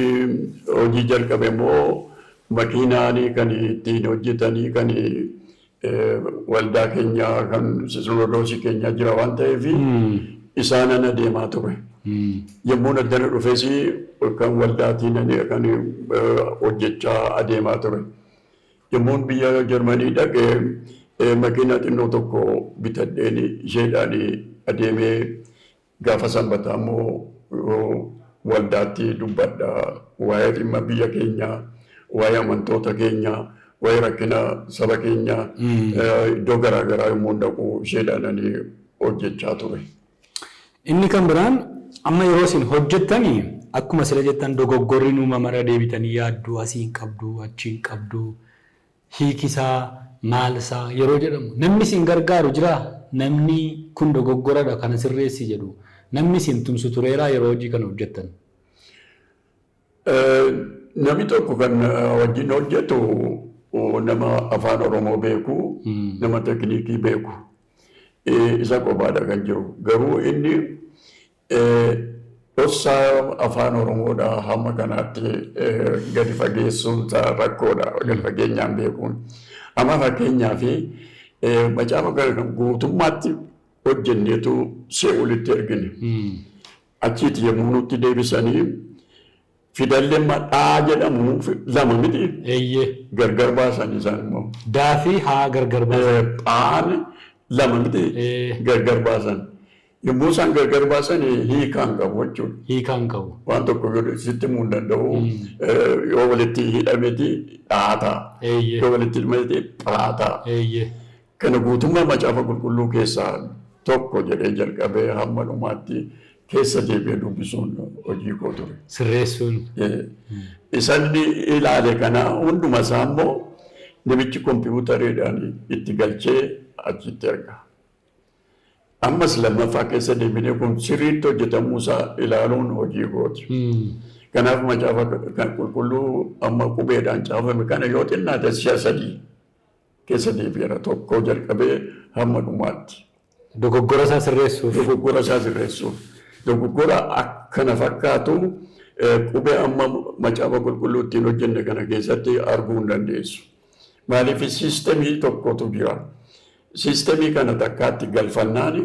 hojii jalqabe immoo makiinaan kan ittiin hojjetanii kan waldaa keenyaa, kan sinodoosii keenyaa jira waan ta'eef isaanan adeemaa ture. Yommuun addana dhufes kan waldaatiin kan hojjechaa adeemaa ture. Yommuun biyya Jarmanii dhaqee makiinaa xinnoo tokko bitadheen isheedhaan adeemee gaafa sanbataa immoo waldaatti dubbadha. Waa'ee dhimma biyya keenyaa, waa'ee amantoota keenyaa, waa'ee rakkina saba keenyaa iddoo garaa garaa yommuu dhaqu isheedhaan ani hojjechaa ture. Inni kan biraan, amma yeroo isin hojjettanii akkuma sila jettan dogoggorri uumamara deebitanii yaadduu, asii hin qabdu, achi hin qabdu, hiikisaa maal isaa yeroo jedhamu namni isin gargaaru jiraa? Namni kun dogoggoradha, kana sirreessi jedhu, namni isin tumsu tureeraa yeroo hojii kana hojjettan? Namni tokko kan wajjin hojjetu nama afaan Oromoo beeku, nama tekniikii beeku. Isa qofaadha kan jiru. Garuu inni dhoksaa afaan Oromoodhaa hamma kanaatti gadi fageessuun isaa rakkoodha, gadi fageenyaan beekuun. Amma fakkeenyaaf macaafa kana guutummaatti hojjenneetu Se'ulitti ergine. Achiiti yommuu nutti deebisanii fidallee daa jedhamu lama miti. Eeyyee. Gargar baasan isaan immoo. Daa fi haa gargar baasan. Phaan lama miti, gargar baasan. Yommuu isaan gargar baasan hiikaan qabu jechuudha. Hiikaan qabu. Waan tokko yoo sitti himuu hin danda'u, yoo walitti hidhameeti dhaataa. Yoo walitti hidhameeti phaataa. Kana guutummaa Macaafa Qulqulluu keessaa tokko jedhee jalqabee hamma dhumaatti keessa deebi'ee dubbisuun hojii koo ture. Sirreessuun. Isanni ilaale kana hunduma isaa immoo namichi kompiwutariidhaan itti galchee achitti erga. Ammas lammaffaa keessa deebinee kun sirriitti hojjetamuu isaa ilaaluun hojii kooti. Kanaaf Macaafa kan Qulqulluu amma qubeedhaan caafame kana yoo xinnaate si'a sadii keessa deebi'eera, tokko jalqabee hamma dhumaatti. Dogoggora isaa sirreessuuf. Dogoggora isaa sirreessuuf. Dogoggora akkana fakkaatu qubee amma Macaafa Qulqulluu ittiin hojjenne kana keessatti arguu hin dandeessu. Maaliif? Siistemii tokkotu jira. Siistemii kana takkaatti galfannaani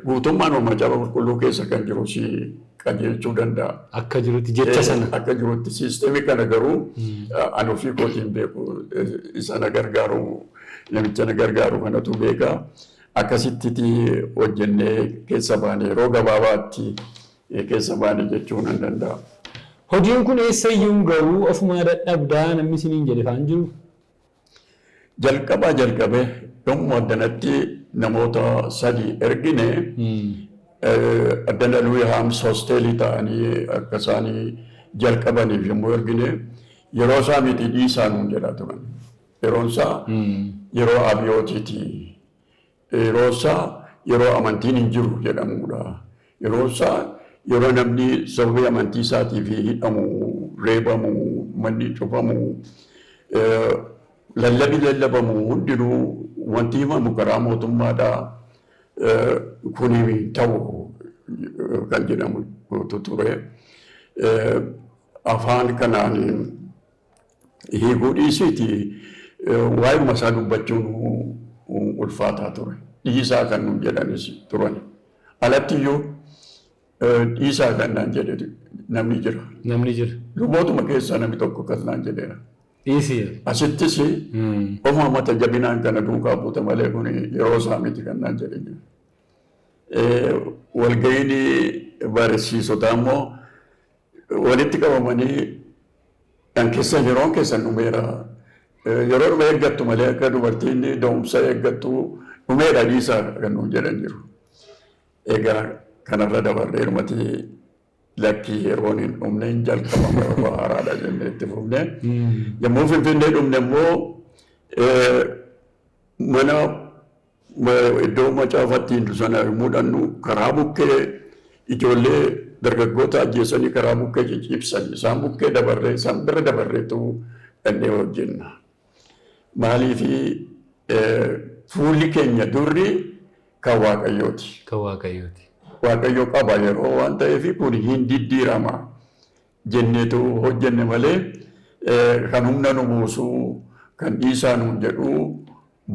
guutummaan Macaafa Qulqulluu keessa kan jiru si qajeelchuu danda'a. Akka jirutti jecha sana. Akka jirutti siistemii kana garuu ani ofii kootiin beeku, isa na gargaaru, namicha na gargaaru kanatu beeka. Akkasitti hojjennee keessa baane, yeroo gabaabaatti keessa baane jechuu nan danda'a. Hojiin kun eessayyuu garuu ofumaa dadhabdaa namni isiniin jedhe faan jiru? Jalqabaa jalqabee yommuu addanatti namoota sadi ergine, addana Louis Harms hosteelii ta'anii akka isaanii jalqabaniif yommuu ergine, yeroo isaa miti, dhiisaa nuun jedhaa turan. Yeroon isaa yeroo abiyootiiti. Yeroo isaa yeroo amantiin hin jiru jedhamudha. Yeroo isaa yeroo namni sababii amantii isaatiif hidhamu, reebamu, manni cufamu, lallabi lallabamu hundinuu wanti himamu karaa mootummaadhaa kun ta'u kan jedhamu ture. Afaan kanaan hiikuu dhiisiiti, waa'uma isaa dubbachuun ulfaataa ture. Dhiisaa kan nuun jedhanis turan. Alatti iyyuu dhiisaa kan naan jedhe namni jira. Namni jira. Lubootuma keessaa namni tokko kan naan jedheera. Dhiisii. Asittis ofuma mata jabinaan kana duukaa buute malee kun yeroo isaa miti kan naan jedhe jira. Walga'iin barsiisotaa immoo walitti qabamanii kan keessan yeroon keessan dhumeera. Yeroo dhume eeggattu malee, akka dubartiin da'umsa eeggattu dhumeedha, dhiisaa kan nuun jedhan jiru. Egaa kanarra dabarree dhumati lakkii, yeroon hin dhumne, hin jalqabama, yeroo haaraadha jennee itti fufne. Yommuu Finfinnee dhumne immoo mana iddoo macaafatti hindu sana yommuu dhannu, karaa bukkee ijoollee dargaggoota ajjeesanii karaa bukkee cicciibsan, isaan bukkee dabarree, isaan bira dabarreetu dhannee hojjenna. Maaliifi, fuulli keenya durri kan Waaqayyooti. Kan Waaqayyooti. Waaqayyo qaba yeroo waan ta'eef kun hin diddiirama jenneetu hojjenne malee kan humna nu buusu, kan dhiisaa nuun jedhu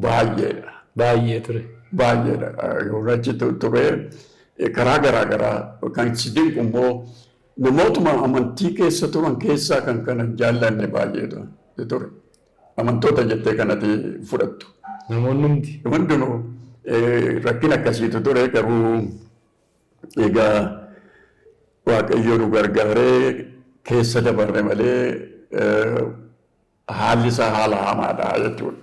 baay'eedha. Baay'ee ture. Baay'eedha. Yoo achi ture karaa garaa garaa kan si dinqu immoo namootuma amantii keessa turan keessaa kan kana hin jaallanne baay'eetu ture. Amantoota jettee kanatti fudhattu. Namoonni hundi. Hundinuu rakkina akkasiitu ture, garuu egaa Waaqayyo nu gargaaree keessa dabarre malee haalli isaa haala hamaadha jechuudha.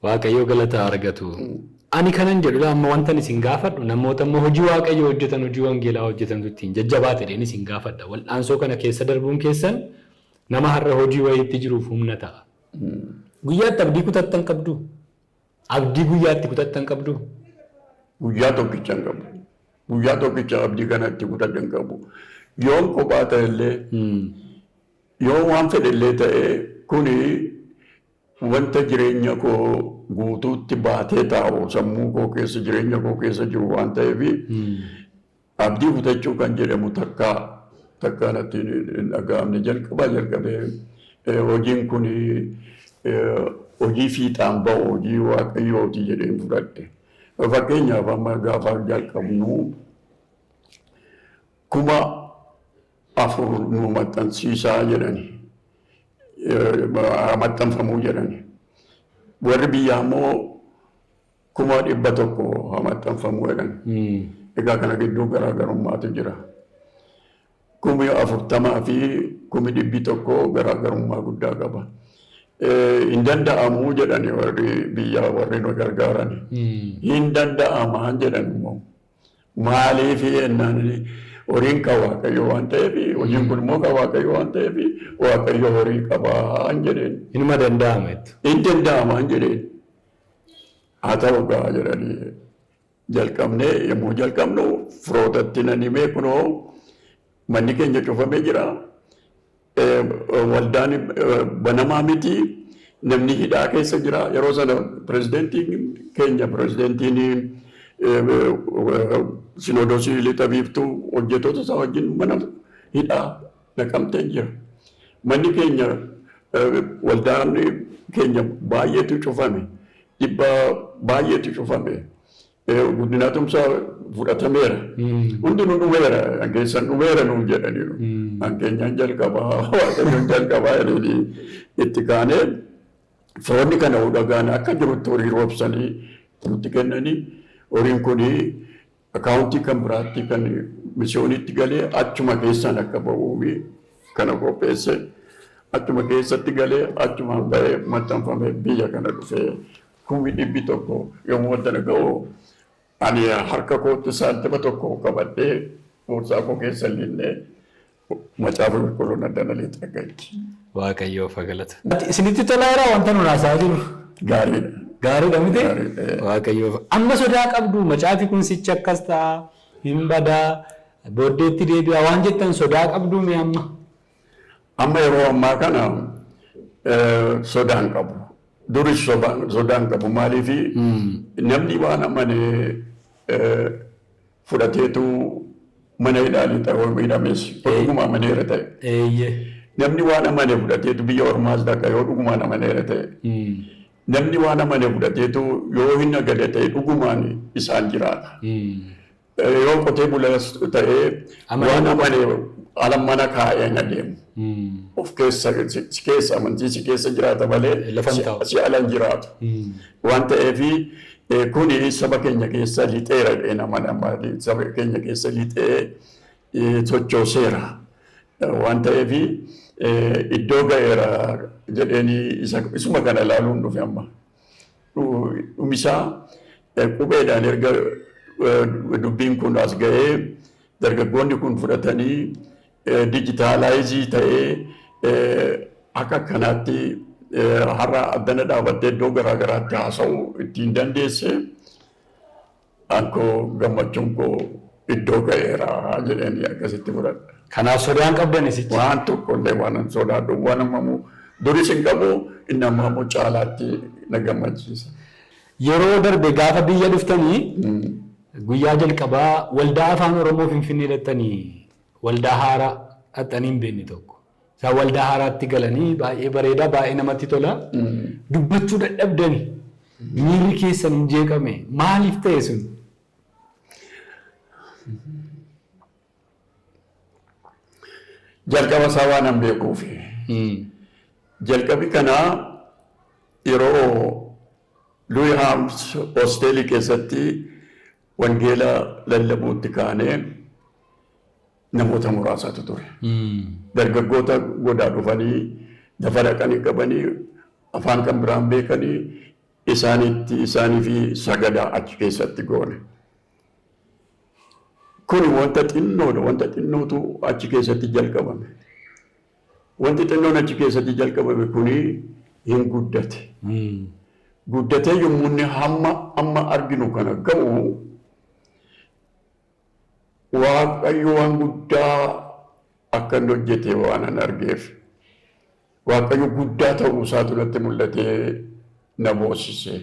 Waaqayyo galata argatu. Ani kanan jedhu amma wanta isin gaafadhu, namoota immoo hojii Waaqayyoo hojjetan, hojii wangeelaa hojjetantu ittiin jajjabaate jedheen isin gaafadha. Wal'aansoo kana keessa darbuun keessan nama har'a hojii wayiitti jiruuf humna ta'a. Guyyaatti abdii kutattan qabdu? Abdii guyyaatti kutattan qabdu? Guyyaa tokkicha hin qabu. Guyyaa tokkicha abdii kanatti kutadhe hin qabu. Yoon kophaa ta'e illee, yoo waan fedhe illee ta'e, kuni wanta jireenya koo guutuutti baatee taa'u, sammuu koo keessa, jireenya koo keessa jiru waan ta'eef, abdii kutachuu kan jedhamu takkaa takkaa natti hin dhaga'amne. Jalqabaa jalqabee hojiin kun hojii fiixaan ba'u, hojii Waaqayyooti jedheen fudhadhe. Fakkeenyaaf amma gaafa jalqabnu 4000 nu maxxansiisaa jedhani. Maxxanfamuu jedhani. Warri biyyaa immoo 100,000 haa maxxanfamuu jedhan. Egaa kana gidduu garaagarummaatu jira. 40,000 fi 100,000 garaagarummaa guddaa qaba. Hin danda'amuu jedhani warri biyyaa, warri nu gargaaran. Hin danda'amaa jedhan immoo. Maaliif jennaan, horiin kan Waaqayyo waan ta'eef, hojiin kun immoo kan Waaqayyo waan ta'eef, Waaqayyo horii qabaa jedheen. Inuma danda'ama jettu. Hin danda'amaa jedheen. Haa ta'u gaa jedhanii jalqabnee, yommuu jalqabnu firootatti nan himee, kunoo manni keenya cufamee jira. Waldaan banamaa miti. Namni hidhaa keessa jira. Yeroo sana pirezidentiin keenya, pirezidentiin Sinoodosii Lixa Biiftuu hojjettoota isaa wajjin mana hidhaa Naqamtee jira. Manni keenya, waldaan keenya baay'eetu cufame. Dhibba baay'eetu cufame. Guddinaa Tumsaa fudhatameera. Hundinuu dhumeera. Keessan dhumeera nuun jedhaniiru. Keenyaan jalqabaa, Waaqayyoon jalqabaa jedhanii itti kaanee firoonni kana dhagaan akka jirutti horii roobsanii nutti kennanii, horiin kuni akaawuntii kan biraatti kan misiyoonitti galee achuma keessaan akka ba'uufi kana qopheesse. Achuma keessatti galee achumaan ba'ee maxxanfamee biyya kana dhufee 100,000 yommuu addana ga'u, ani harka kootti saantima tokko qabadhee boorsaa koo keessa linnee Macaafa Qulqulluun addana lixa gachi. Waaqayyoof haa galatu. Isinitti tolaa jira wanta nuun haasa'aa jiru? Gaariidha. Gaariidha miti? Gaariidha. Waaqayyoof. Amma sodaa qabdu, macaafi kun sichi akkas ta'a, hin badaa, booddeetti deebi'a waan jettan sodaa qabdu mee amma? Amma yeroo ammaa kana sodaan qabu. Duris sodaan qabu. Maaliif? Namni waan amane fudhateetu mana hidhaa ta'uu hidhames yoo dhuguma amaneera ta'e. Namni waan amane fudhateetu biyya ormaas dhaqa yoo dhugumaan amaneera ta'e. Namni waan amane fudhateetu yoo hin nagade ta'e dhugumaan isaan jiraata. Yoo qotee bulaas ta'ee waan amane ala mana kaa'ee hin adeemu. Of keessa, si keessa, amantii si keessa jiraata malee si ala hin jiraatu. Waan ta'eefi kuni saba keenya keessa lixeera jedhee nama, saba keenya keessa lixee sochooseera. Waan ta'eefi iddoo ga'eera jedheeni isuma kana ilaaluun dhufe amma. Dhumisaa qubeedhaan erga dubbiin kun as ga'ee, dargaggoonni kun fudhatanii digitalize ta'ee akka akkanaatti har'a addana dhaabattee iddoo garaa garaatti haasa'uu ittiin dandeesse, akkoo gammachuun koo iddoo ga'eera jedhanii akkasitti fudhadha. Kanaaf sodaan qabdan isichi? Waan tokkollee waan an sodaadhu waan ammamu duris hin qabu, inni ammaa immoo caalaatti na gammachiisa. Yeroo darbe gaafa biyya dhuftanii guyyaa jalqabaa waldaa Afaan Oromoo Finfinnee dhattanii, waldaa haaraa dhattanii hin beekne tokko. Isaan waldaa haaraatti galanii baay'ee bareedaa, baay'ee namatti tola. Dubbachuu dadhabdani. Miirri keessan hin jeeqame. Maaliif ta'e sun? Jalqaba isaa waan an beekuufi. Jalqabi kanaa yeroo Louis Harms hosteelii keessatti wangeela lallabuutti kaanee namoota muraasatu ture. Dargaggoota godaa dhufanii lafa dhaqanii qabanii afaan kan biraan beekanii isaanitti isaanii fi sagadaa achi keessatti goone. Kun wanta xinnoodha, wanta xinnootu achi keessatti jalqabame. Wanti xinnoon achi keessatti jalqabame kuni hin guddate. Guddatee yommuu inni hamma amma arginu kana ga'u, Waaqayyo waan guddaa akka inni hojjete waan an argeef, Waaqayyo guddaa ta'uu isaatu natti mul'atee na boosise.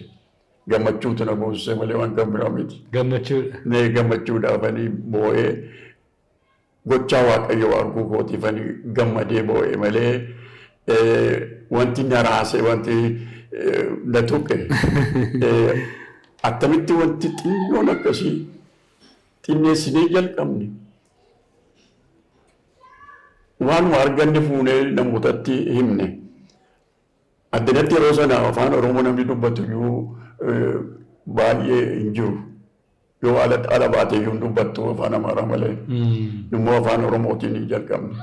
Gammachuutu na boosise malee waan kan biraa miti. Gammachuudha. Nee, gammachuudhaafanii boo'ee, gochaa Waaqayyo arguu kootiifanii gammadee boo'e malee wanti na raase, wanti na tuqe, attamitti wanti xinnoon akkasii xinneessinee jalqabne, waanuma arganne fuunee namootatti himne. Addunyaatti yeroo sana Afaan Oromoo namni dubbatu iyyuu baay'ee hin jiru. Yoo ala baatee iyyuu hin dubbattu Afaan Amaaraa malee. Immoo Afaan Oromootiin jalqabne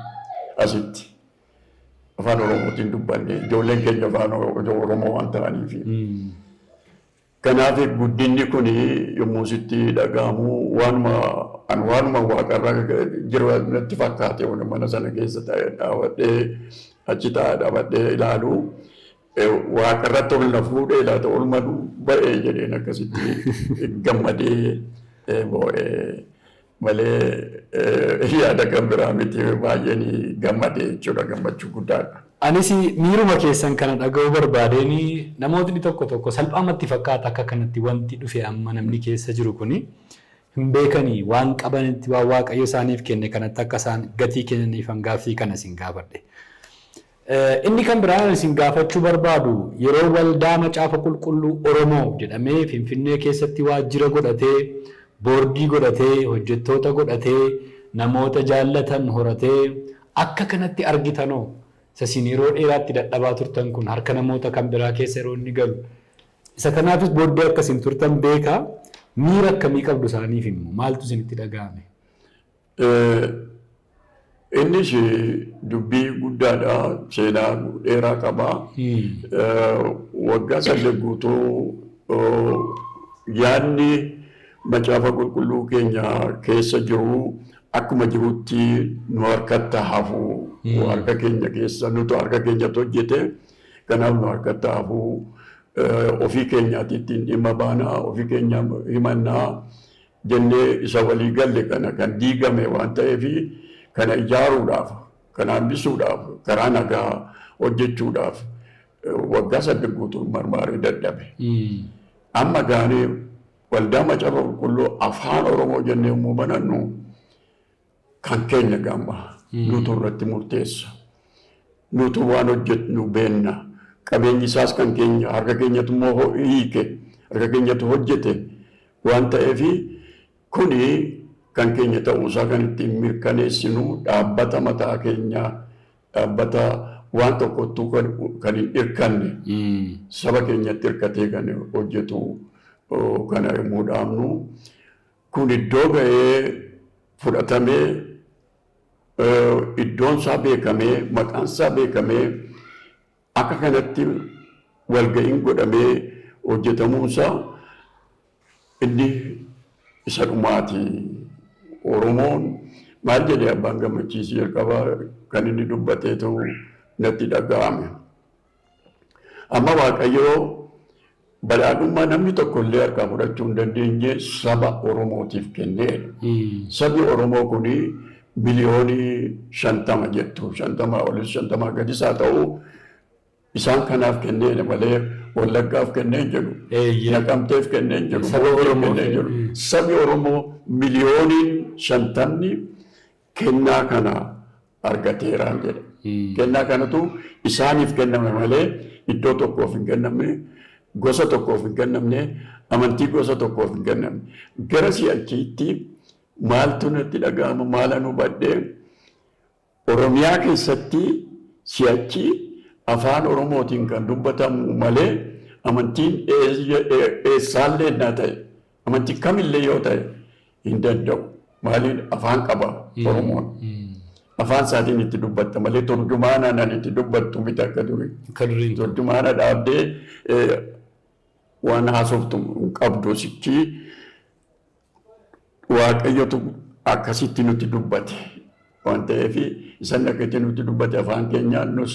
asitti. Afaan Oromootiin dubbanne, ijoolleen keenya Afaan Oromoo waan ta'aniif. Kanaaf guddinni kun yommuu sitti dhaga'amu waanuma an waanuma waaqarra jiru natti fakkaate. Mana sana keessa taa'ee dhaabadhee, achi taa'ee dhaabadhee ilaalu, waaqarratti ol na fuudhee laata, ol manu ba'ee jedheen akkasitti gammadee boo'ee malee yaada kan biraa miti, baay'een gammadee jechuudha, gammachuu guddaadha. Anis miiruma keessan kana dhaga'uu barbaadeen. Namootni tokko tokko salphaamatti fakkaata akka kanatti wanti dhufe, amma namni keessa jiru kuni hin beekanii waan qabanitti, waan Waaqayyo isaaniif kenne kanatti akka isaan gatii kennaniif gaaffii kana isin gaafadhe. Inni kan biraan isin gaafachuu barbaadu, yeroo Waldaa Macaafa Qulqulluu Oromoo jedhamee Finfinnee keessatti waajjira godhatee, boordii godhatee, hojjettoota godhatee, namoota jaallatan horatee akka kanatti argitanoo, isa isin yeroo dheeraatti dadhabaa turtan kun harka namoota kan biraa keessa yeroo inni galu, isa kanaafis booddee akka isin turtan beekaa, miira akkamii qabdu isaaniif immoo maaltu isinitti dhaga'ame? Innis dubbii guddaadha, seenaa dheeraa qaba. Waggaa 8 guutuu yaadni Macaafa Qulqulluu keenya keessa jiru akkuma jirutti nu harkatti hafu, harka keenya keessa, nutu harka keenyatti hojjete, kanaaf nu harkatti hafu, ofii keenyaatti ittiin dhimma baanaa, ofii keenya himannaa jennee isa walii galle kana kan diigame waan ta'eef, kana ijaaruudhaaf, kana hambisuudhaaf, karaa nagaa hojjechuudhaaf waggaa 8 guutuu marmaaree dadhabe. Amma gaanii Waldaa Macaafa Qulqulluu Afaan Oromoo jennee yommuu banannu, kan keenya gamma nutu irratti murteessa. Nutu waan hojjetnu beenna. Qabeenyi isaas kan keenya, harka keenyatu immoo hiike, harka keenyatu hojjete waan ta'eef, kuni kan keenya ta'uusaa kan ittiin mirkaneessinu dhaabbata mataa keenyaa, dhaabbata waan tokkottuu kan hin hirkanne, saba keenyatti hirkatee kan hojjetu kana yommuu dhaabnu, kun iddoo ga'ee fudhatamee, iddoon isaa beekamee, maqaan isaa beekamee, akka kanatti walga'iin godhamee hojjetamuunsaa inni isa dhumaati. Oromoon maal jedhee abbaan Gammachiisii jalqabaa kan inni dubbateetu natti dhaga'ame. Amma Waaqayyoo badhaadhummaa namni tokko illee harkaa fudhachuu hin dandeenye saba Oromootiif kenneedha. Sabi Oromoo kuni miliyoonii 50 jettu, 50 olis 50 gadis haa ta'u, isaan kanaaf kenneedha malee Wallaggaaf kennee hin jedhu. Naqamteef kennee hin jedhu. Saba Oromoo kennee hin jedhu. Sabi Oromoo miliyooniin 50 kennaa kana argateeraan jedha. Kennaa kanatu isaaniif kenname malee iddoo tokkoof hin kennamne, gosa tokkoof hin kennamne, amantii gosa tokkoof hin kennamne. Gara si'achiitti maaltu natti dhaga'ama, maalan hubadhee? Oromiyaa keessatti si'achi afaan Oromootiin kan dubbatamu malee amantiin eessaallee naa ta'e, amantii kamillee yoo ta'e hin danda'u. Maaliin afaan qaba Oromoon. Afaan isaatiin itti dubbatta malee turjumaanaan ani itti dubbattu miti akka durii. Akka duriin. Turjumaana dhaabdee waan haasoftu hin qabdu sichi. Waaqayyotu akkasitti nutti dubbate waan ta'eef, isan akkasitti nutti dubbate, afaan keenyaan nus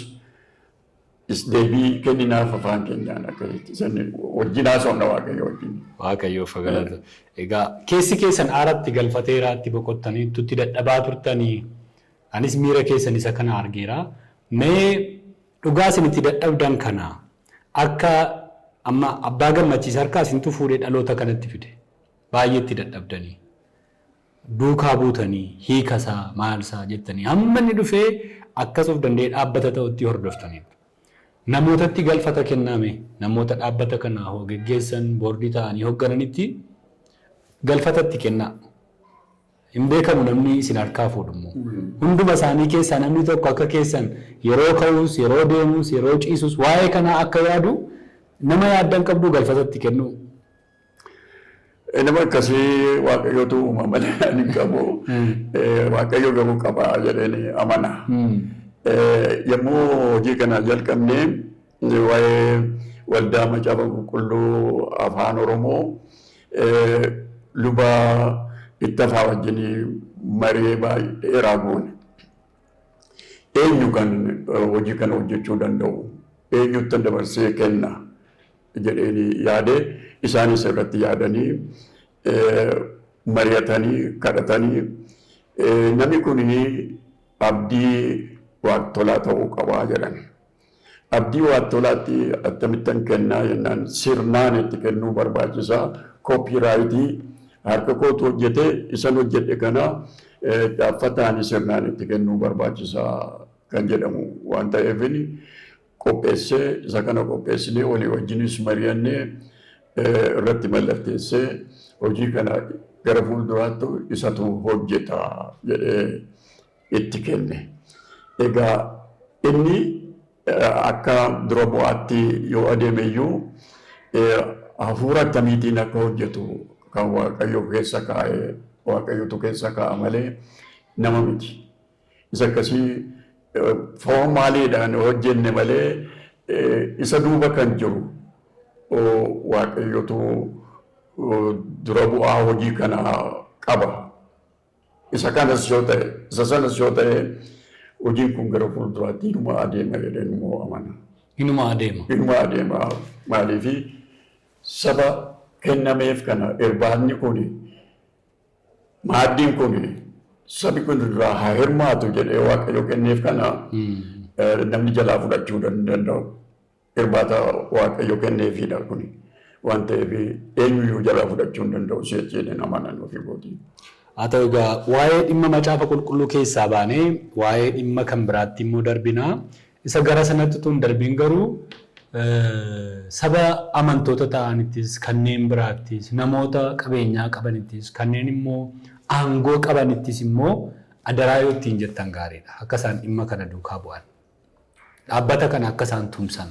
deebii kenninaaf, afaan keenyaan akkasitti isan wajjin haasofna, Waaqayyo wajjin. Waaqayyoof galata. Egaa keessi keessan aaratti galfateeraatti boqottanii tutti dadhabaa turtanii, anis miira keessan isa kana argeera. Mee dhugaa isin itti dadhabdan kana akka amma abbaa Gammachiisa harkaa isintu fuudhee dhaloota kanatti fide. Baay'ee itti dadhabdanii, duukaa buutanii, hiikasaa maalsaa jettanii, hamma inni dhufee akkas of danda'ee dhaabbata ta'utti hordoftaniitu. Namootatti galfata kenname, namoota dhaabbata kana geggeessan, boordii ta'anii hooggananitti galfatatti kennaa. Hin beekamu namni isin harkaa fuudhu immoo. Hunduma isaanii keessaa namni tokko akka keessan yeroo ka'us, yeroo deemus, yeroo ciisus waa'ee kanaa akka yaadu nama yaaddan qabdu galfatatti kennu. Nama akkasii Waaqayyootu uuma malee ani hin qabu. Waaqayyo garuu qaba jedheen amana. Yommuu hojii kana jalqabnee, waa'ee Waldaa Macaafa Qulqulluu Afaan Oromoo, luba Ittafaa wajjin maree baay'ee dheeraa goone. Eenyu kan hojii kana hojjechuu danda'u? Eenyutti dabarsee kenna jedheen yaade. Isaanis irratti yaadanii, mari'atanii, kadhatanii, namni kun Abdii Waaqtolaa ta'uu qabaa jedhan. Abdii Waaqtolaatti akkamittan kennaa jennaan, sirnaan itti kennuu barbaachisaa, copyright harka kootu hojjete, isan hojjedhe kana caaffataan sirnaan itti kennuu barbaachisaa. kan jedhamu waan ta'eefini qopheessee, isa kana qopheessinee walii wajjinis mari'annee irratti mallatteessee hojii kana gara fuulduraatti isatu hojjeta jedhee itti kenne. Egaa inni akka dura bu'aatti yoo adeeme iyyuu hafuura akkamiitiin akka hojjetu kan Waaqayyo keessa kaa'e, Waaqayyotu keessa kaa'a malee nama miti. Isa akkasii formaliidhaan hojjenne malee isa duuba kan jiru Waaqayyotu dura bu'aa hojii kana qaba. Isa kanas yoo ta'e, isa sanas yoo ta'e, hojiin kun gara fuulduraatti inuma adeema jedheen immoo amana. Inuma adeema. Inuma adeema. Maaliifi, saba kennameef kana, irbaanni kun, maaddiin kun, sabi kun irraa haa hirmaatu jedhee Waaqayyo kenneef kana namni jalaa fudhachuu danda'u. Irbaata Waaqayyo kenneefidha kuni. Waan ta'eef eenyuyyuu jalaa fudhachuu hin danda'u si'achi jedheen amanan ofii kootii. Haa ta'u, egaa waa'ee dhimma Macaafa Qulqulluu keessaa baanee waa'ee dhimma kan biraatti immoo darbinaa. Isa gara sanatti utuu hin darbiin garuu saba amantoota ta'anittis, kanneen biraattis, namoota qabeenyaa qabanittis, kanneen immoo aangoo qabanittis immoo adaraa yoo ittiin jettan gaariidha. Akka isaan dhimma kana duukaa bu'an. Dhaabbata kana akka isaan tumsan.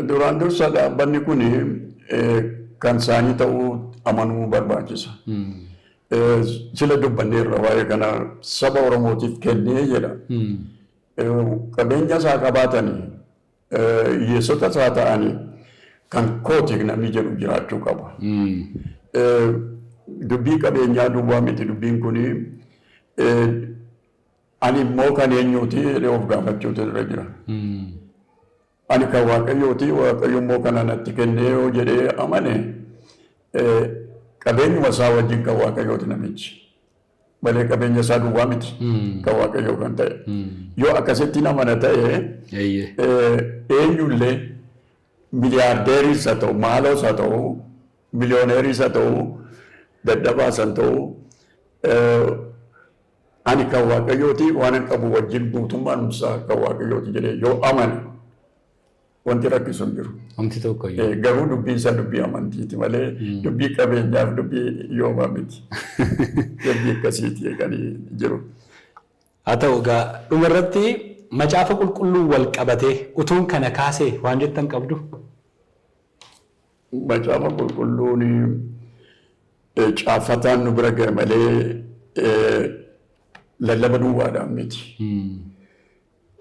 Duraan dursa dhaabbanni kun kan isaanii ta'uu amanuu barbaachisa. Sila dubbanneerra waa'ee kana, saba Oromootiif kennee jedha. Qabeenya isaa qabaatanii, hiyyeessota isaa ta'anii, kan kooti namni jedhu jiraachuu qaba. Dubbii qabeenyaa duwwaa miti dubbiin kuni, ani immoo kan eenyuuti jedhee of gaafachuutu irra jira. Ani kan Waaqayyooti, Waaqayyo immoo kana natti kennee yoo jedhee amane, qabeenyuma isaa wajjin kan Waaqayyooti namichi. Malee qabeenya isaa duwwaa miti kan Waaqayyoo kan ta'e. Yoo akkasitti amana ta'e, eenyullee, miliyaardeeriis haa ta'u, maaloos haa ta'u, miliyooneeriis haa ta'u, dadhabaas haa ta'u, ani kan Waaqayyooti, waan an qabu wajjin guutummaan isaa kan Waaqayyooti jedhee yoo amane, wanti rakkisu hin jiru. Wanti tokko iyyuu. Garuu dubbiin isaa dubbii amantiiti malee dubbii qabeenyaaf dubbii yoomaa miti. Dubbii akkasiiti kan jiru. Haa ta'u, egaa dhumarratti Macaafa Qulqulluu wal qabatee utuun kana kaasee waan jettan qabdu? Macaafa Qulqulluun caaffataan nu bira ga'e malee lallaba duwwaadhaan miti.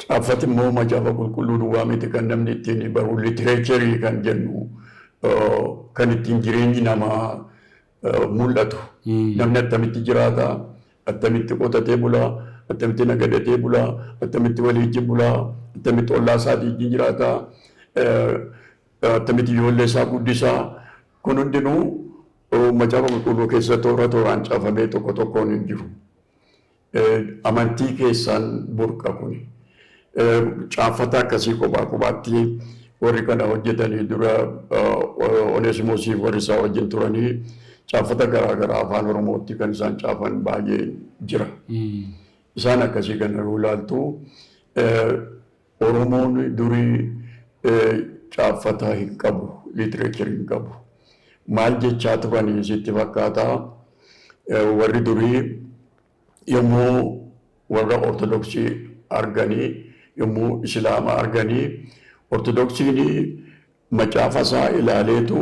Caaffati immoo Macaafa Qulqulluu duwwaa miti kan namni ittiin baru, literature kan jennu, kan ittiin jireenyi namaa mul'atu. Namni attamitti jiraata, attamitti qotatee bulaa, attamitti nagadatee bulaa, attamitti walii wajjin bulaa, attamitti ollaa isaatii wajjin jiraata, attamitti ijoollee isaa guddisaa. Kun hundinuu Macaafa Qulqulluu keessa toora tooraan caafamee tokko tokkoon hin jiru. Amantii keessaan burqa kuni. Caaffata akkasii kophaa kophaatti warri kana hojjetanii dura Oneesimoosiif warri isaa wajjin turanii caaffata garaa garaa afaan Oromootti kan isaan caafan baay'ee jira. Isaan akkasii kana yoo ilaaltu, Oromoon durii caaffata hin qabu, literature hin qabu. Maal jechaa turanii sitti fakkaata? Warri durii yommuu warra Ortodoksii arganii, yommuu Islaama arganii, Ortodoksiin macaafa isaa ilaaleetu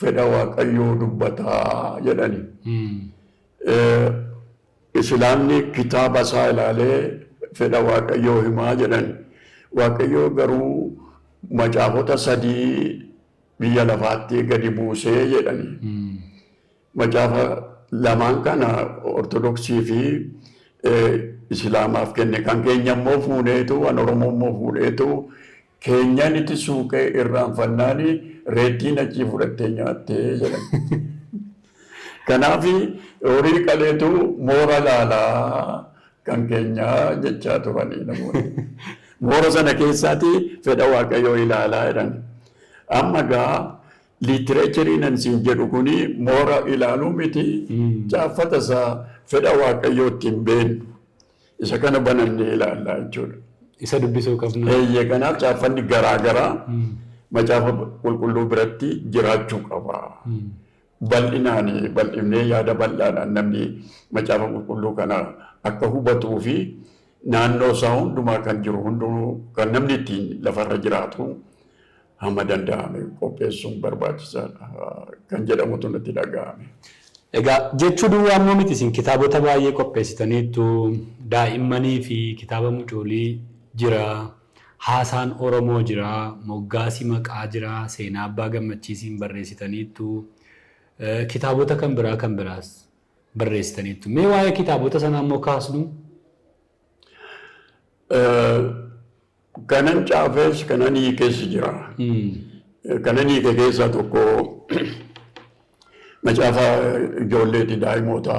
fedha Waaqayyoo dubbataa jedhani. Islaamni kitaaba isaa ilaalee fedha Waaqayyoo himaa jedhani. Waaqayyoo garuu macaafota sadii biyya lafaatti gadi buusee jedhani. Macaafa lamaan kana Ortodoksii fi Islaamaaf kenne. Kan keenya immoo fuudheetu, kan Oromoo immoo fuudheetu keenyan itti suuqee irraanfannaani reettiin achii fudhattee nyaattee jedhan. Kanaaf horii qaleetu moora laalaa kan keenyaa jechaa turanii namoonni. Moora sana keessaati fedha Waaqayyoo ilaalaa jedhan. Amma gaa literature nan siin jedhu kuni moora ilaaluu miti, caaffata isaa fedha Waaqayyoo ittiin beennu. Isa kana banannee ilaallaa jechuudha. Isa dubbisuu qabna. Eeyyee, kanaaf caaffanni garaa garaa macaafa qulqulluu biratti jiraachuu qaba. Bal'inaan bal'ifnee yaada bal'aadhaan namni macaafa qulqulluu kana akka hubatuu fi naannoo isaa hundumaa kan jiru hundumuu kan namni ittiin lafarra jiraatu hamma danda'ame qopheessuun barbaachisaadha kan jedhamutu natti dhaga'ame. Egaa jechuu duwwaa immoo miti, isin kitaabota baay'ee qopheessitaniittu. Daa'immanii fi kitaaba mucoolii jira. Haasaan Oromoo jira, moggaasii maqaa jira, seenaa abbaa gammachiisiin barreessitaniittu. Kitaabota kan biraa kan biraas barreessitaniittu. Mee waa'ee kitaabota sanaa immoo kaasnu. Kanan caafes kanan hiikes jira. Kanan hiike keessaa tokko macaafa ijoolleeti, daa'imoota.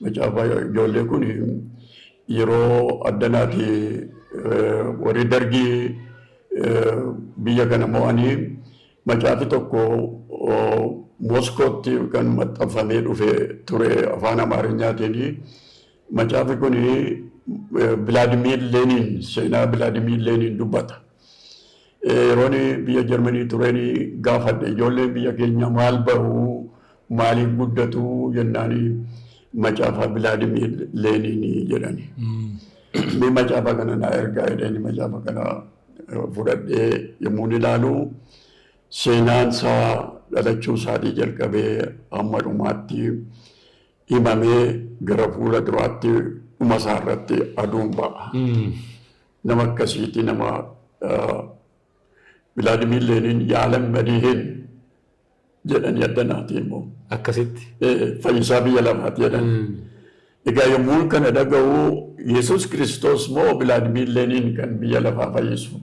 Macaafa ijoollee kun yeroo addanaati warri dargii biyya kana mo'anii macaafi tokko Moskootti kan maxxanfamee dhufe ture afaan Amaarinyaatiin. Macaafi kun Bilaadimiir Leeniin, seenaa Bilaadimiir Leeniin dubbata. Yeroon biyya Jarmanii tureen gaafadhe, ijoolleen biyya keenya maal baruu, maaliif guddatu jennaani, macaafa Bilaadimiir Leeniin jedhani. Mee macaafa kana naa ergaa jedhani, macaafa kana fudhadhee yommuu ilaalu seenaan isaa dhalachuu isaatii jalqabee hamma dhumaatti himamee gara fuula duraatti dhuma isaa irratti aduun ba'a. Nama akkasiiti, nama Bilaadimiir Leeniin yaalam madihin jedhanii addanaati immoo. Akkasitti. Fayyisaa biyya lafaati jedhan. Egaa yommuu kana dhaga'u, Yesuus Kiristoos moo Bilaadimiir Leeniin kan biyya lafaa fayyisu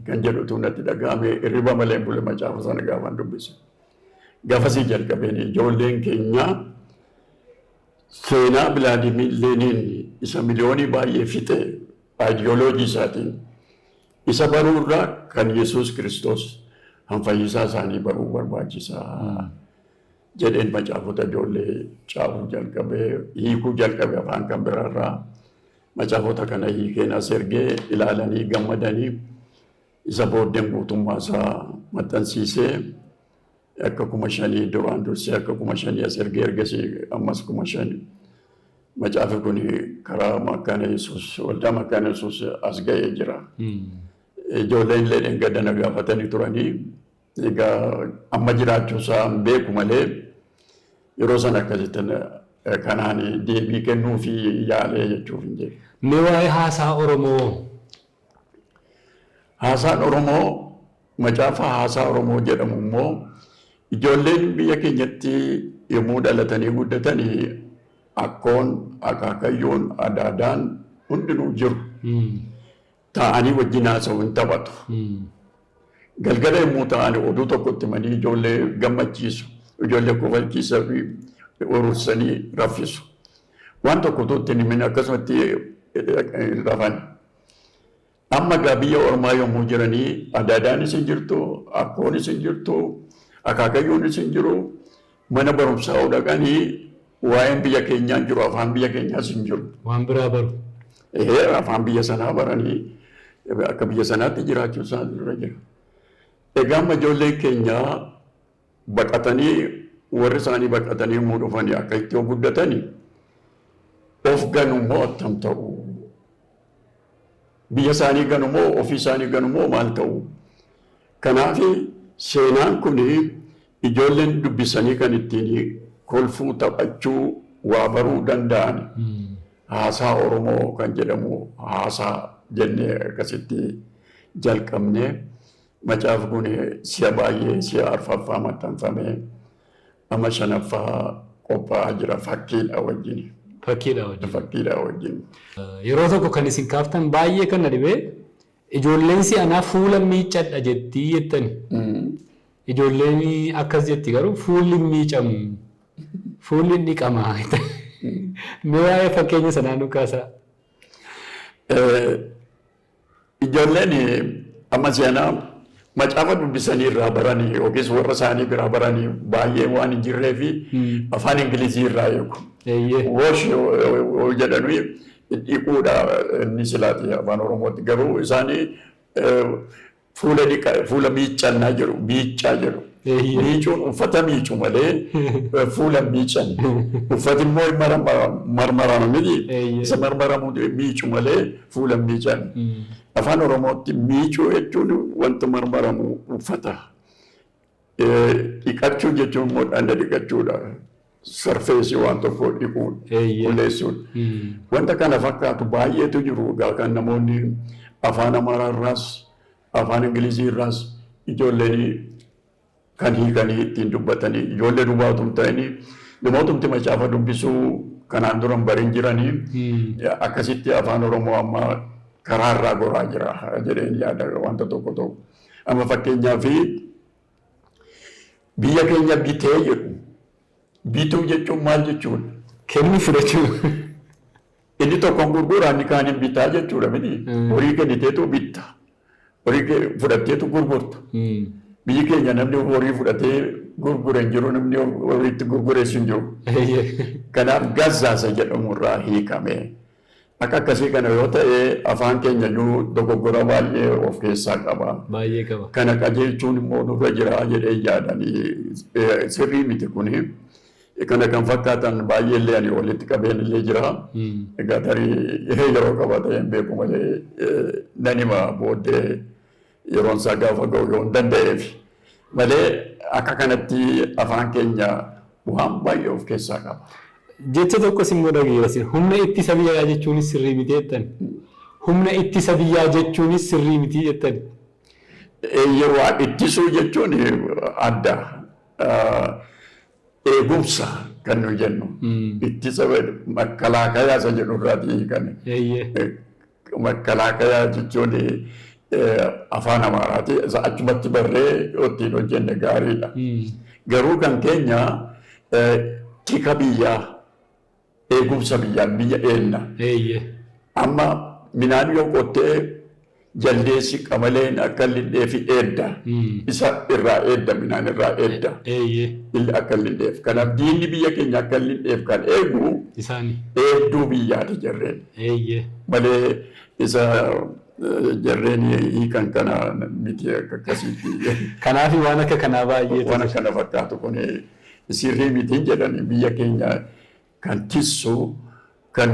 kan jedhutu natti dhaga'ame. Hirriba malee bule macaafa sana gaafan dubbise. Gaafasii jalqabeen ijoolleen keenya seenaa Bilaadimiir Leeniin isa miliyoonii baay'ee fixe aayidiyooloojii isaatiin isa baruu irraa kan Yesuus Kiristoos han fayyisaa isaanii baruu barbaachisaa jedheen macaafota ijoollee caafuu jalqabee, hiikuu jalqabe. Afaan kan biraarraa macaafota kana hiikeen as ergee ilaalanii gammadanii, isa booddeen guutummaa isaa maxxansiisee akka 5,000 duraan dursee akka 5,000 as ergee, ergasii ammas 5,000 macaafi kun karaa Makkaana Yesuus, waldaa Makkaana Yesuus as ga'ee jira. Ijoolleen illee dheengadda na gaafatanii turanii, egaa amma jiraachuu isaa hin beeku malee yeroo sana akkasitti kanaan deebii kennuu fi yaalee jechuuf hin jedhu. Mee waa'ee haasaa Oromoo. Haasaan Oromoo, macaafa haasaa Oromoo jedhamu immoo, ijoolleen biyya keenyatti yommuu dhalatanii guddatanii akkoon, akaakayyuun, adaadaan hundinuu jiru. Taa'anii wajjin haasa'u, hin taphatu. Galgala yommuu ta'an oduu tokkotti himanii ijoollee gammachiisu, ijoollee kofalchiisaa fi urursanii raffisu. Waan tokko utuu itti hin himin akkasumatti rafan. Amma egaa biyya ormaa yommuu jiranii adaadaanis hin jirtu, akkoonis hin jirtu, akaakayyuunis hin jiru. Mana barumsaa yoo dhaqanii waa'een biyya keenyaa hin jiru, afaan biyya keenyaas hin jiru. Waan biraa baru. Ee, afaan biyya sanaa baranii akka biyya sanaatti jiraachuu isaan irra jira. Egaa amma ijoolleen keenya baqatanii, warri isaanii baqatanii yommuu dhufanii akka itti yoo guddatanii of ganu moo attam ta'u? Biyya isaanii ganu moo ofii isaanii ganu moo maal ta'u? Kanaaf seenaan kun ijoolleen dubbisanii kan ittiin kolfuu, taphachuu, waa baruu danda'an haasaa Oromoo kan jedhamu haasaa jennee akkasitti jalqabnee, macaafi kun si'a baay'ee, si'a arfaffaa maxxanfamee amma shanaffaa qophaa'aa jira fakkiidha wajjin. Fakkiidha wajjin. Fakkiidha wajjin. Yeroo tokko kan isin kaaftan baay'ee kan na dhibee, ijoolleen si'anaa fuula miiccadha jettii jettani. Ijoolleen akkas jetti, garuu fuulli hin miicamu. Fuulli hin dhiqama. Mee waa'ee fakkeenya sanaa nu kaasaa. Ijoolleen amma si'anaa macaafa dubbisanii irraa baranii yookiis warra isaanii biraa baranii baay'ee waan hin jirree fi afaan Ingilizii irraa eegu. Wash yoo jedhanu Dhiquudha inni silaati afaan Oromootti garuu isaanii fuula dhiqa fuula miiccannaa jedhu miiccaa jedhu. Miicuun uffata miicu malee fuula miican. Uffati immoo marmarama miti. Isa marmaramu miicu malee fuula miican. Afaan Oromootti miicuu jechuun wanta marmaramu uffata. Dhiqachuu jechuun immoo dhagna dhiqachuudha. Sarfeesii waan tokko dhiquu qulleessuudha. Wanta kana fakkaatu baay'eetu jiru egaa kan namoonni afaan Amaaraa irraas afaan Ingilizii irraas ijoolleen kan hiikanii ittiin dubbatanii ijoollee duwwaa utuu hin ta'in namootumti macaafa dubbisuu kanaan dura hin barin jiranii akkasitti afaan Oromoo amma karaa irraa goraa jira jedheen yaada wanta tokko tokko. Amma fakkeenyaaf biyya keenya bitee jedhu. Bituu jechuun maal jechuudha? Kennuu fudhachuu. Inni tokko hin gurgura inni kaan hin bitaa jechuudha miti. Horii kenniteetu bitta. Horii fudhatteetu gurgurta. Biyyi keenya namni horii fudhatee gurgure hin jiru namni horiitti gurgures hin jiru. Kanaaf gazzaasa jedhamu irraa hiikame. Akka akkasii kana yoo ta'e afaan keenya iyyuu dogoggora baay'ee of keessaa qaba. Baay'ee qaba. Kana qajeelchuun immoo nurra jira jedhee yaadanii sirrii miti kuni. Kana kan fakkaatan baay'ee illee ani walitti qabeen illee jira. Egaa tarii yeroo qaba ta'e hin beeku malee nan hima booddee yeroon isaa gaafa ga'u yoo hin danda'eef. Malee akka kanatti afaan keenya waan baay'ee of keessaa qaba. Jecha tokkos immoo dhageera sin humna ittisa biyyaa jechuunis sirrii miti jettan. Humna ittisa biyyaa jechuunis sirrii miti jettan. Yeroo ittisuu jechuun adda. Eegumsa kan nuyi jennu. Ittisa makkalaakayaa isa jedhu irraatii kan. Makkalaakayaa jechuun afaan Amaaraati. Isa achumatti barree ittiin hojjenne gaariidha. Garuu kan keenya tika biyyaa eegumsa biyyaa biyya eenna. Amma midhaan yoo qottee jaldeessi qamaleen akka lindheef eedda. Isa irraa eedda midhaan irraa eedda. Illi akka lindheef. Kanaaf diinni biyya keenya akka lindheef kan eegu eegduu biyyaati jarreen. Malee isa jarreen hiikan kana miti akka akkasiitti. Kanaaf waan akka kanaa baay'ee. Waan akkana fakkaatu kun sirrii mitiin jedhani biyya keenya kan tissu kan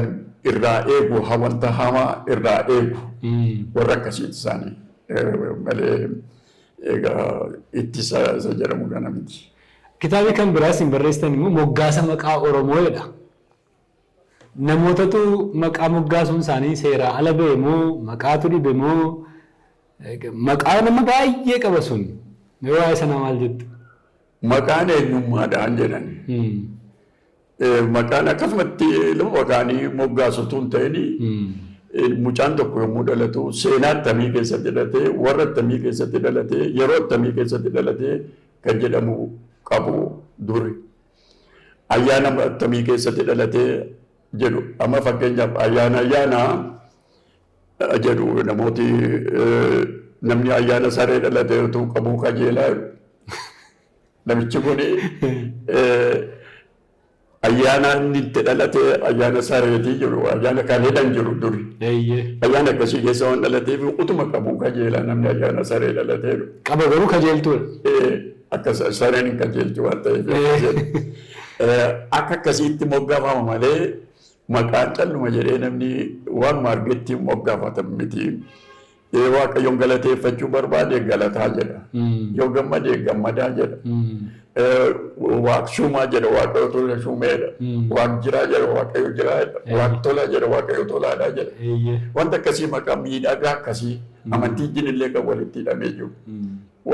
irraa eegu wanta hamaa irraa eegu warra akkasiiti isaanii malee egaa ittisa isa jedhamu kana miti. Kitaabni kan biraas hin barreessitan immoo moggaasa maqaa Oromoo jedha. Namootatu maqaa moggaasuun isaanii seeraa ala ba'e moo maqaatu dhibe moo maqaa nama baay'ee qaba sun mee waa'ee sanaa maal jettu? Maqaan eenyummaadhaan jedhani. Maqaan akkasumatti lama maqaanii moggaasu utuu hin ta'in mucaan tokko yommuu dhalatu seenaa attamii keessatti dhalatee warra attamii keessatti dhalatee yeroo attamii keessatti dhalatee kan jedhamu qabu duri. Ayyaana attamii keessatti dhalatee jedhu amma fakkeenyaaf ayyaana ayyaana jedhu namooti namni ayyaana saree dhalatee utuu qabuu qajeelaa jedhu. Namichi kun ayyaana inni itti dhalate ayyaana sareetii jiru ayyaana kan hidhan jiru duri. Ayyaana akkasii keessa waan dhalateef utuma qabuu qajeelaa namni ayyaana saree dhalatee jiru. Qaba garuu qajeeltuudha. Akka sareen hin qajeelchu waan ta'eef. Akka akkasiitti moggaafama malee maqaan calluma jedhee namni waanuma argetti moggaafatan miti. Waaqayyoon galateeffachuu barbaade galataa jedha. Yoo gammade gammadaa jedha. Waaq shuumaa jedha waaqayyo tola shuumeedha. Waaq jiraa jedha waaqayyo jiraadha. Waaq tolaa jedha waaqayyo tolaadha jedha. Wanta akkasii maqaa miidhagaa akkasii amantii jinillee kan walitti hidhamee jiru.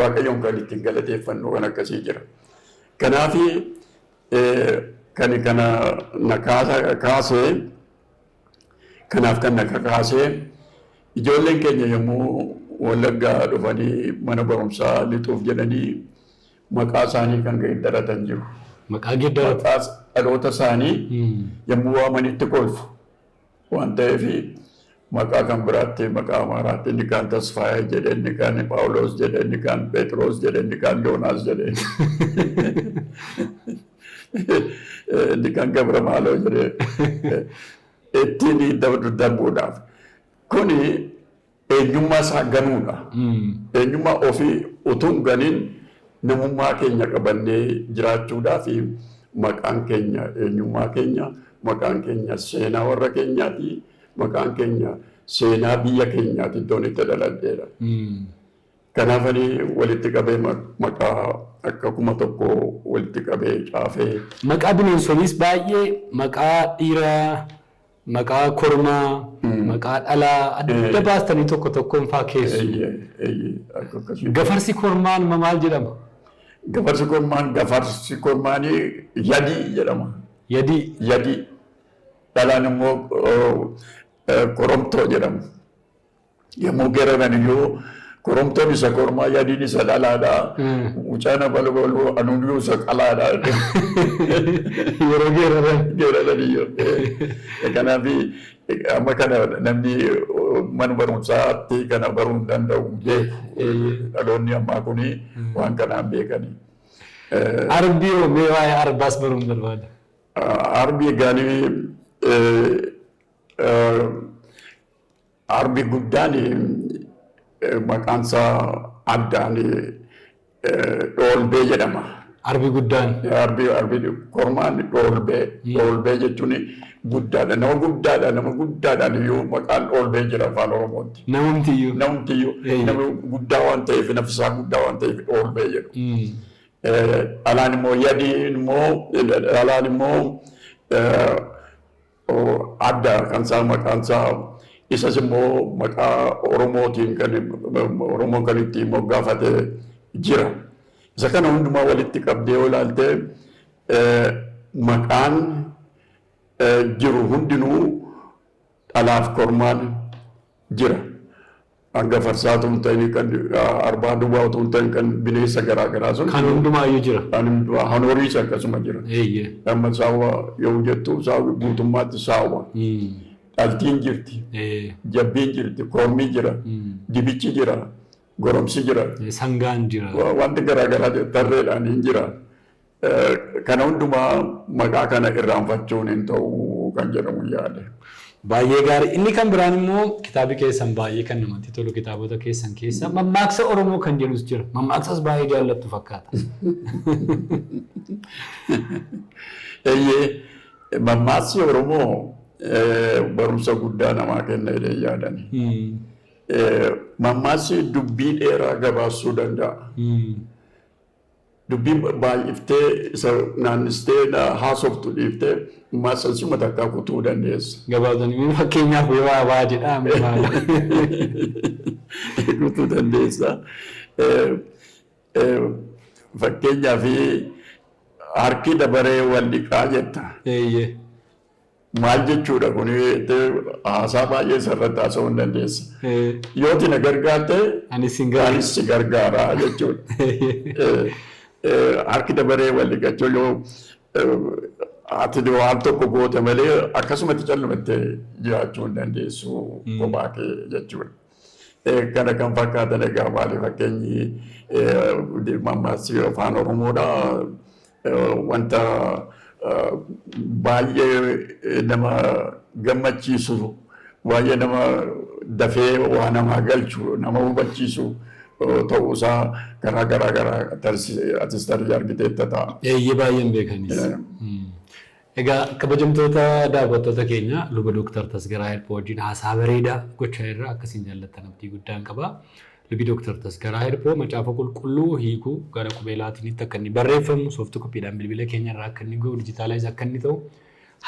Waaqayyoon kan ittiin galateeffannu kan akkasii jira. Kanaaf kan kana na kaasee kanaaf kan na kakaasee ijoolleen keenya yommuu Wallaggaa dhufanii mana barumsaa lixuuf jedhanii maqaa isaanii kan geeddaratan jiru. Maqaa geeddaratu. Maqaa dhaloota isaanii yommuu waamanitti kolfu waan ta'eef maqaa kan biraatti maqaa Amaaraatti inni kaan Tasfaayee jedhe inni kaan Phaawulos jedhe inni kaan Phexros jedhe inni kaan Yoonaas jedhe inni kaan Gabra Maaloo jedhe. Ittiin darbuudhaaf. Kuni eenyummaa isaa ganuudha. Eenyummaa ofii utuu hin ganin namummaa keenya qabannee jiraachuudhaaf maqaan keenya eenyummaa keenya, maqaan keenya seenaa warra keenyaati, maqaan keenya seenaa biyya keenyaati iddoon itti dhaladheedha. Kanaaf ani walitti qabee maqaa akka 1000 walitti qabee caafee. Maqaa bineensoniis baay'ee, maqaa dhiiraa, maqaa kormaa, maqaa dhalaa adda baastanii tokko tokkoon faa keessu. Gafarsi kormaan maal jedhama? Gafarsi kormaanii yadii jedhama. Yadii. Yadii. Dhalaan immoo koromtoo jedhama. Yommuu geeraran iyyuu koromtoon isa kormaa, yadiin isa dhalaadha. Mucaan abalbaluu anuyyuu isa qalaadha. Yeroo geeraran. Geeraran iyyuu. Kanaaf amma kana namni mana barumsaatti kana baruu hin danda'u, beeku. Dhaloonni ammaa kuni waan kanaan beekani. Arbi hoo, mee waa'ee arbaas baruun barbaada. Arbi gaarii, arbi guddaan maqaan isaa addaan dhoolbee jedhama. Arbi guddaan. Arbi kormaan dhoolbee. Dhoolbee jechuun guddaadha. Nama guddaadha. Nama guddaadhaan iyyuu maqaan dhoolbee jira afaan Oromootti. Namumti iyyuu. Namumti iyyuu nama guddaa waan ta'eef, nafsisaa guddaa waan ta'eef dhoolbee jedhu. Dhalaan immoo yadiin immoo, dhalaan immoo adda kan isaa, maqaan isaa isas immoo maqaa Oromootiin kan Oromoon kan ittiin moggaafatee jira. Isa kana hundumaa walitti qabdee yoo ilaalte, maqaan jiru hundinuu dhalaaf kormaan jira. Hanga farsaa otoo hin ta'in, kan arbaa duwwaa otoo hin ta'in, kan bineensa garaa garaa sun. Kan hundumaayyuu jira. Kan hundumaa horiis akkasuma jira. Amma saawwa yoo jettu, saawwi guutummaatti saawwa. Dhaltiin jirti. Jabbiin jirti. Kormi jira. Dibichi jira. Goromsi jira. Sangaan jira. Wanti garaa garaa tarreedhaan hin jira. Kana hundumaa maqaa kana irraanfachuun hin ta'u kan jedhamu yaade. Baay'ee gaarii. Inni kan biraan immoo kitaabi keessan baay'ee kan namatti tolu, kitaabota keessan keessa mammaaksa Oromoo kan jedhus jira. Mammaaksas baay'ee jaallattu fakkaata. Eeyyee, mammaaksi Oromoo barumsa guddaa namaa kenna jedhee yaadani. Mammaaksi dubbii dheeraa gabaabsuu danda'a. Dubbii baay'iftee isa naannistee haasoftu dhiiftee mammaaksa takkaa kutuu dandeessa. Gabaabsanii fakkeenyaaf waa waa jedhaa mee maal? Kutuu dandeessa. Fakkeenyaaf, harki dabaree wal dhiqaa jetta. Maal jechuudha kuni? Haasaa baay'ee isarratti haasa'uu hin dandeessa. Yooti na gargaarte, Anis sin gargaara. Anis si gargaara jechuudha. Harki dabaree wal dhiqachuu, yoo ati waan tokko goote malee akkasumatti callumattee jiraachuu hin dandeessu kophaa kee jechuudha. Kana kan fakkaatan egaa maali fakkeenyi mammaaksi afaan Oromoodha. Wanta baay'ee nama gammachiisu, baay'ee nama dafee waa namaa galchu, nama hubachiisu ta'uusaa karaa garaa garaa atis tarii argiteetta ta'a. Eeyyee, baay'een beekanis. Egaa kabajamtoota daawwattoota keenya, luba Dooktar Tasgaraa Hirphoo wajjin haasaa bareedaa gochaa irra akkasiin jaallattan abdii guddaan qaba. Lubi Dooktar Tasgaraa Hirphoo macaafa qulqulluu hiikuu, gara qubee laatinitti akka inni barreeffamu, soft copydhaan bilbila keenya irraa akka inni gahu, digitalize akka inni ta'u,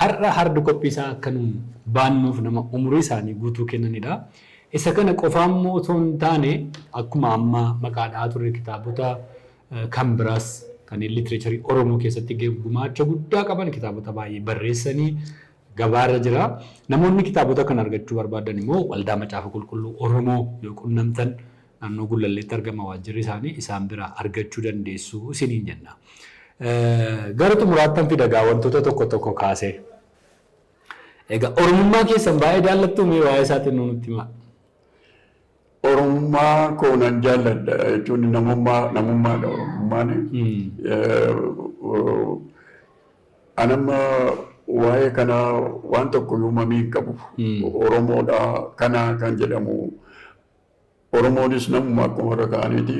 har'a hard copy isaa akka nuun baannuuf nama umurii isaanii guutuu kennanidha. Isa kana qofaan immoo otoo hin taane, akkuma amma maqaa dha'aa turre, kitaabota kan biraas kanneen literature Oromoo keessatti gumaacha guddaa qaban, kitaabota baay'ee barreessanii gabaarra jira. Namoonni kitaabota kana argachuu barbaadan immoo Waldaa Macaafa Qulqulluu Oromoo yoo qunnamtan, naannoo Gullalleetti argama waajjirri isaanii, isaan biraa argachuu dandeessu isiniin jenna. Gara xumuraattan fida gaa wantoota tokko tokko kaasee. Egaa Oromummaa keessan baay'ee jaallattu, mee waa'ee isaatiin nutti himaa. Oromummaa koo nan jaalladha jechuun namummaa, namummaadha Oromummaan. Anamma Waa'ee kanaa waan tokko uumamii hin qabu. Oromoodha kana kan jedhamu. Oromoonis namuma akkuma warra kaaniiti,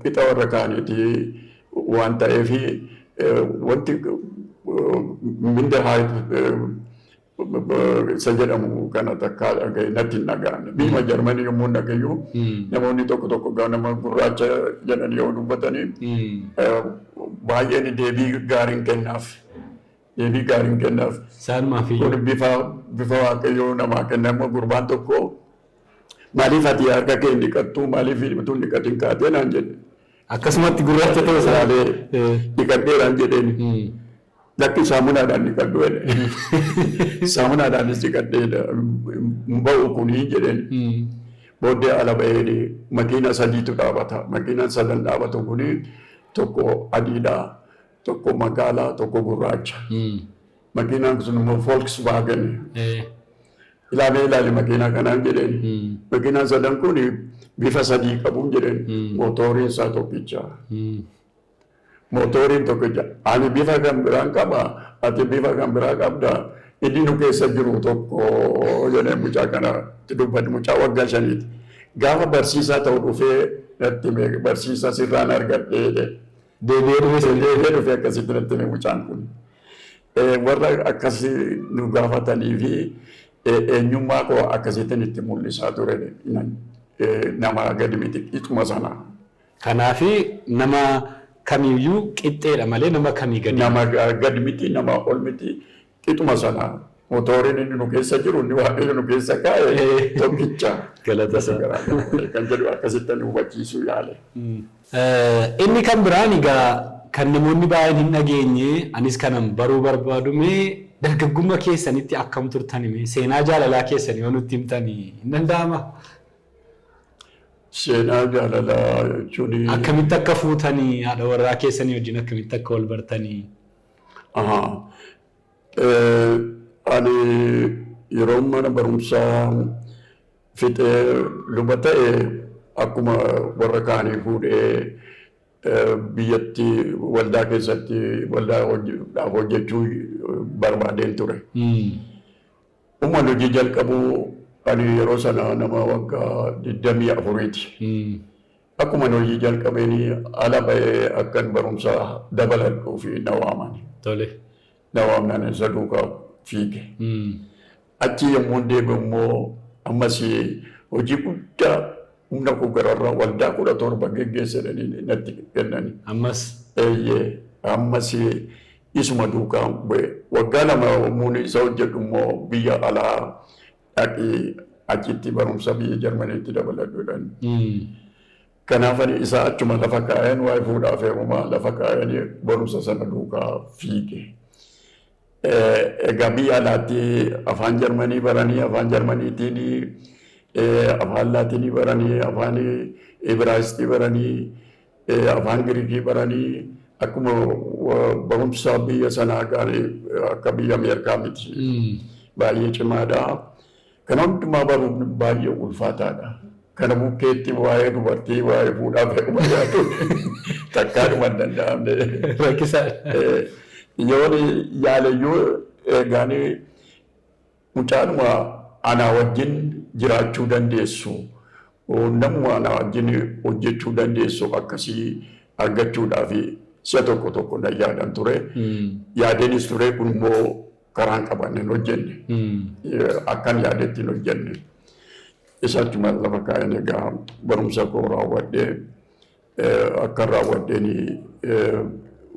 qixa warra kaaniiti waan ta'eef, wanti Minderheit isa jedhamu kana takkaa dhagaye natti hin dhaga'amne. Biyya Jarmanii yommuu dhagayyu, namoonni tokko tokko nama gurraacha jedhanii yoo dubbatanii, baay'een deebii gaariin kennaaf. Deebii gaariin kennaaf. Isaanumaaf iyyuu. Kun bifa Waaqayyoo namaa kenna. Gurbaan tokko, "Maaliif ati harka kee hin dhiqattu? Maaliif utuu hin dhiqatin kaatee?" naan jedhe. Akkasumatti gurraacha ta'uu isaa. Ilaalee, "Dhiqadheeraan," jedheen. "Lakki, saamunaadhaan dhiqadhu," jedhe. "Saamunaadhaanis dhiqadhee hin ba'u kunii," jedheen. Booddee ala ba'ee makiina sadiitu dhaabata. Makiinaan sadan dhaabatu kuni tokko adiidha, tokko magaalaa, tokko gurraacha. Makiinaan sun immoo Volkswagen. "Ilaalee ilaali makiinaa kanaan," jedheen. "Makiinaan sadan kun bifa sadii qabuun," jedheen. "Mootoriin isaa tokkicha. Mootoriin tokkicha. Ani bifa kan biraan qaba, ati bifa kan biraa qabda. Inni nu keessa jiru tokko," jedhee mucaa kana dubbatu, mucaa waggaa 5ti. Gaafa barsiisaa ta'u dhufee natti hime, "Barsiisaa sirraan argadhee," jedhe. Deebi'ee dhufee. Deebi'ee dhufee akkasitti natti hime mucaan kun. Warra akkasii nu gaafatanii fi eenyummaa koo akkasittiin itti mul'isaa ture, nama gadi miti, qixuma sana. Kanaafi nama kamiyyuu qixxeedha malee nama kamii gadi. Nama gadi miti, nama ol miti, qixuma sana. Motoriin inni nu keessa jiru, inni Waaqayyo nu keessa kaa'e tokkicha. Galata isaa. Kan jedhu akkasitti nu hubachiisuu yaale. Inni kan biraan egaa kan namoonni baay'een hin dhageenye, anis kanan baruu barbaadu, mee dargaggummaa keessanitti akkam turtani? Mee seenaa jaalalaa keessanii yoo nutti himtanii hin danda'ama? Seenaa jaalalaa jechuun. Akkamitti akka fuutanii, haadha warraa keessanii wajjin akkamitti akka wal bartanii? Ani yeroo mana barumsaa fixee luba ta'e, akkuma warra kaanii fuudhee biyyatti waldaa keessatti waldaa hojjechuu barbaadeen ture. Uummanni hojii jalqabu, ani yeroo sana nama waggaa 24ti. Akkuma hojii jalqabeen ala ba'ee akkan barumsa dabaladhuu fi na waaman. Na waamnaan isa duukaa fiige. Achi yommuu deebi'u immoo ammas hojii guddaa humna koo gararraa waldaa 17 geggeessanii natti kennani. Ammas. Eeyyee, ammas isuma duukaa bu'e. Waggaa 2 yommuu isa hojjedhu immoo, biyya alaa dhaqii achitti barumsa biyya Jarmaniitti dabaladhuudhaan. Kanaaf ani isa achuma lafa kaa'een, waa'ee fuudhaaf heerumaa lafa kaa'een, barumsa sana duukaa fiige. Egaa biyya alaatti afaan Jarmanii baranii, afaan Jarmaniitiin afaan Laatinii baranii, afaan Ibraayisxii baranii, afaan Giriikii baranii, akkuma barumsa biyya sanaa gaarii, akka biyya Ameerikaa miti. Baay'ee cimaadha. Kana hundumaa baruun baay'ee ulfaataadha. Kana bukkeetti waa'ee dubartii, waa'ee fuudhaaf heerumaa yaadu takkaadhuma hin danda'amne. Rakkisaadha. Yoon yaaleyyuu eegaanii mucaanuma anaa wajjin jiraachuu dandeessu, namuma anaa wajjin hojjechuu dandeessu akkasii argachuudhaaf si'a tokko tokko nan yaadan ture. Yaadeenis ture, kun immoo karaan qaban hin hojjenne. Akkan yaadetti hin hojjenne. Isa achuma lafa kaa'een egaa barumsa koo raawwadhee, akkan raawwadheen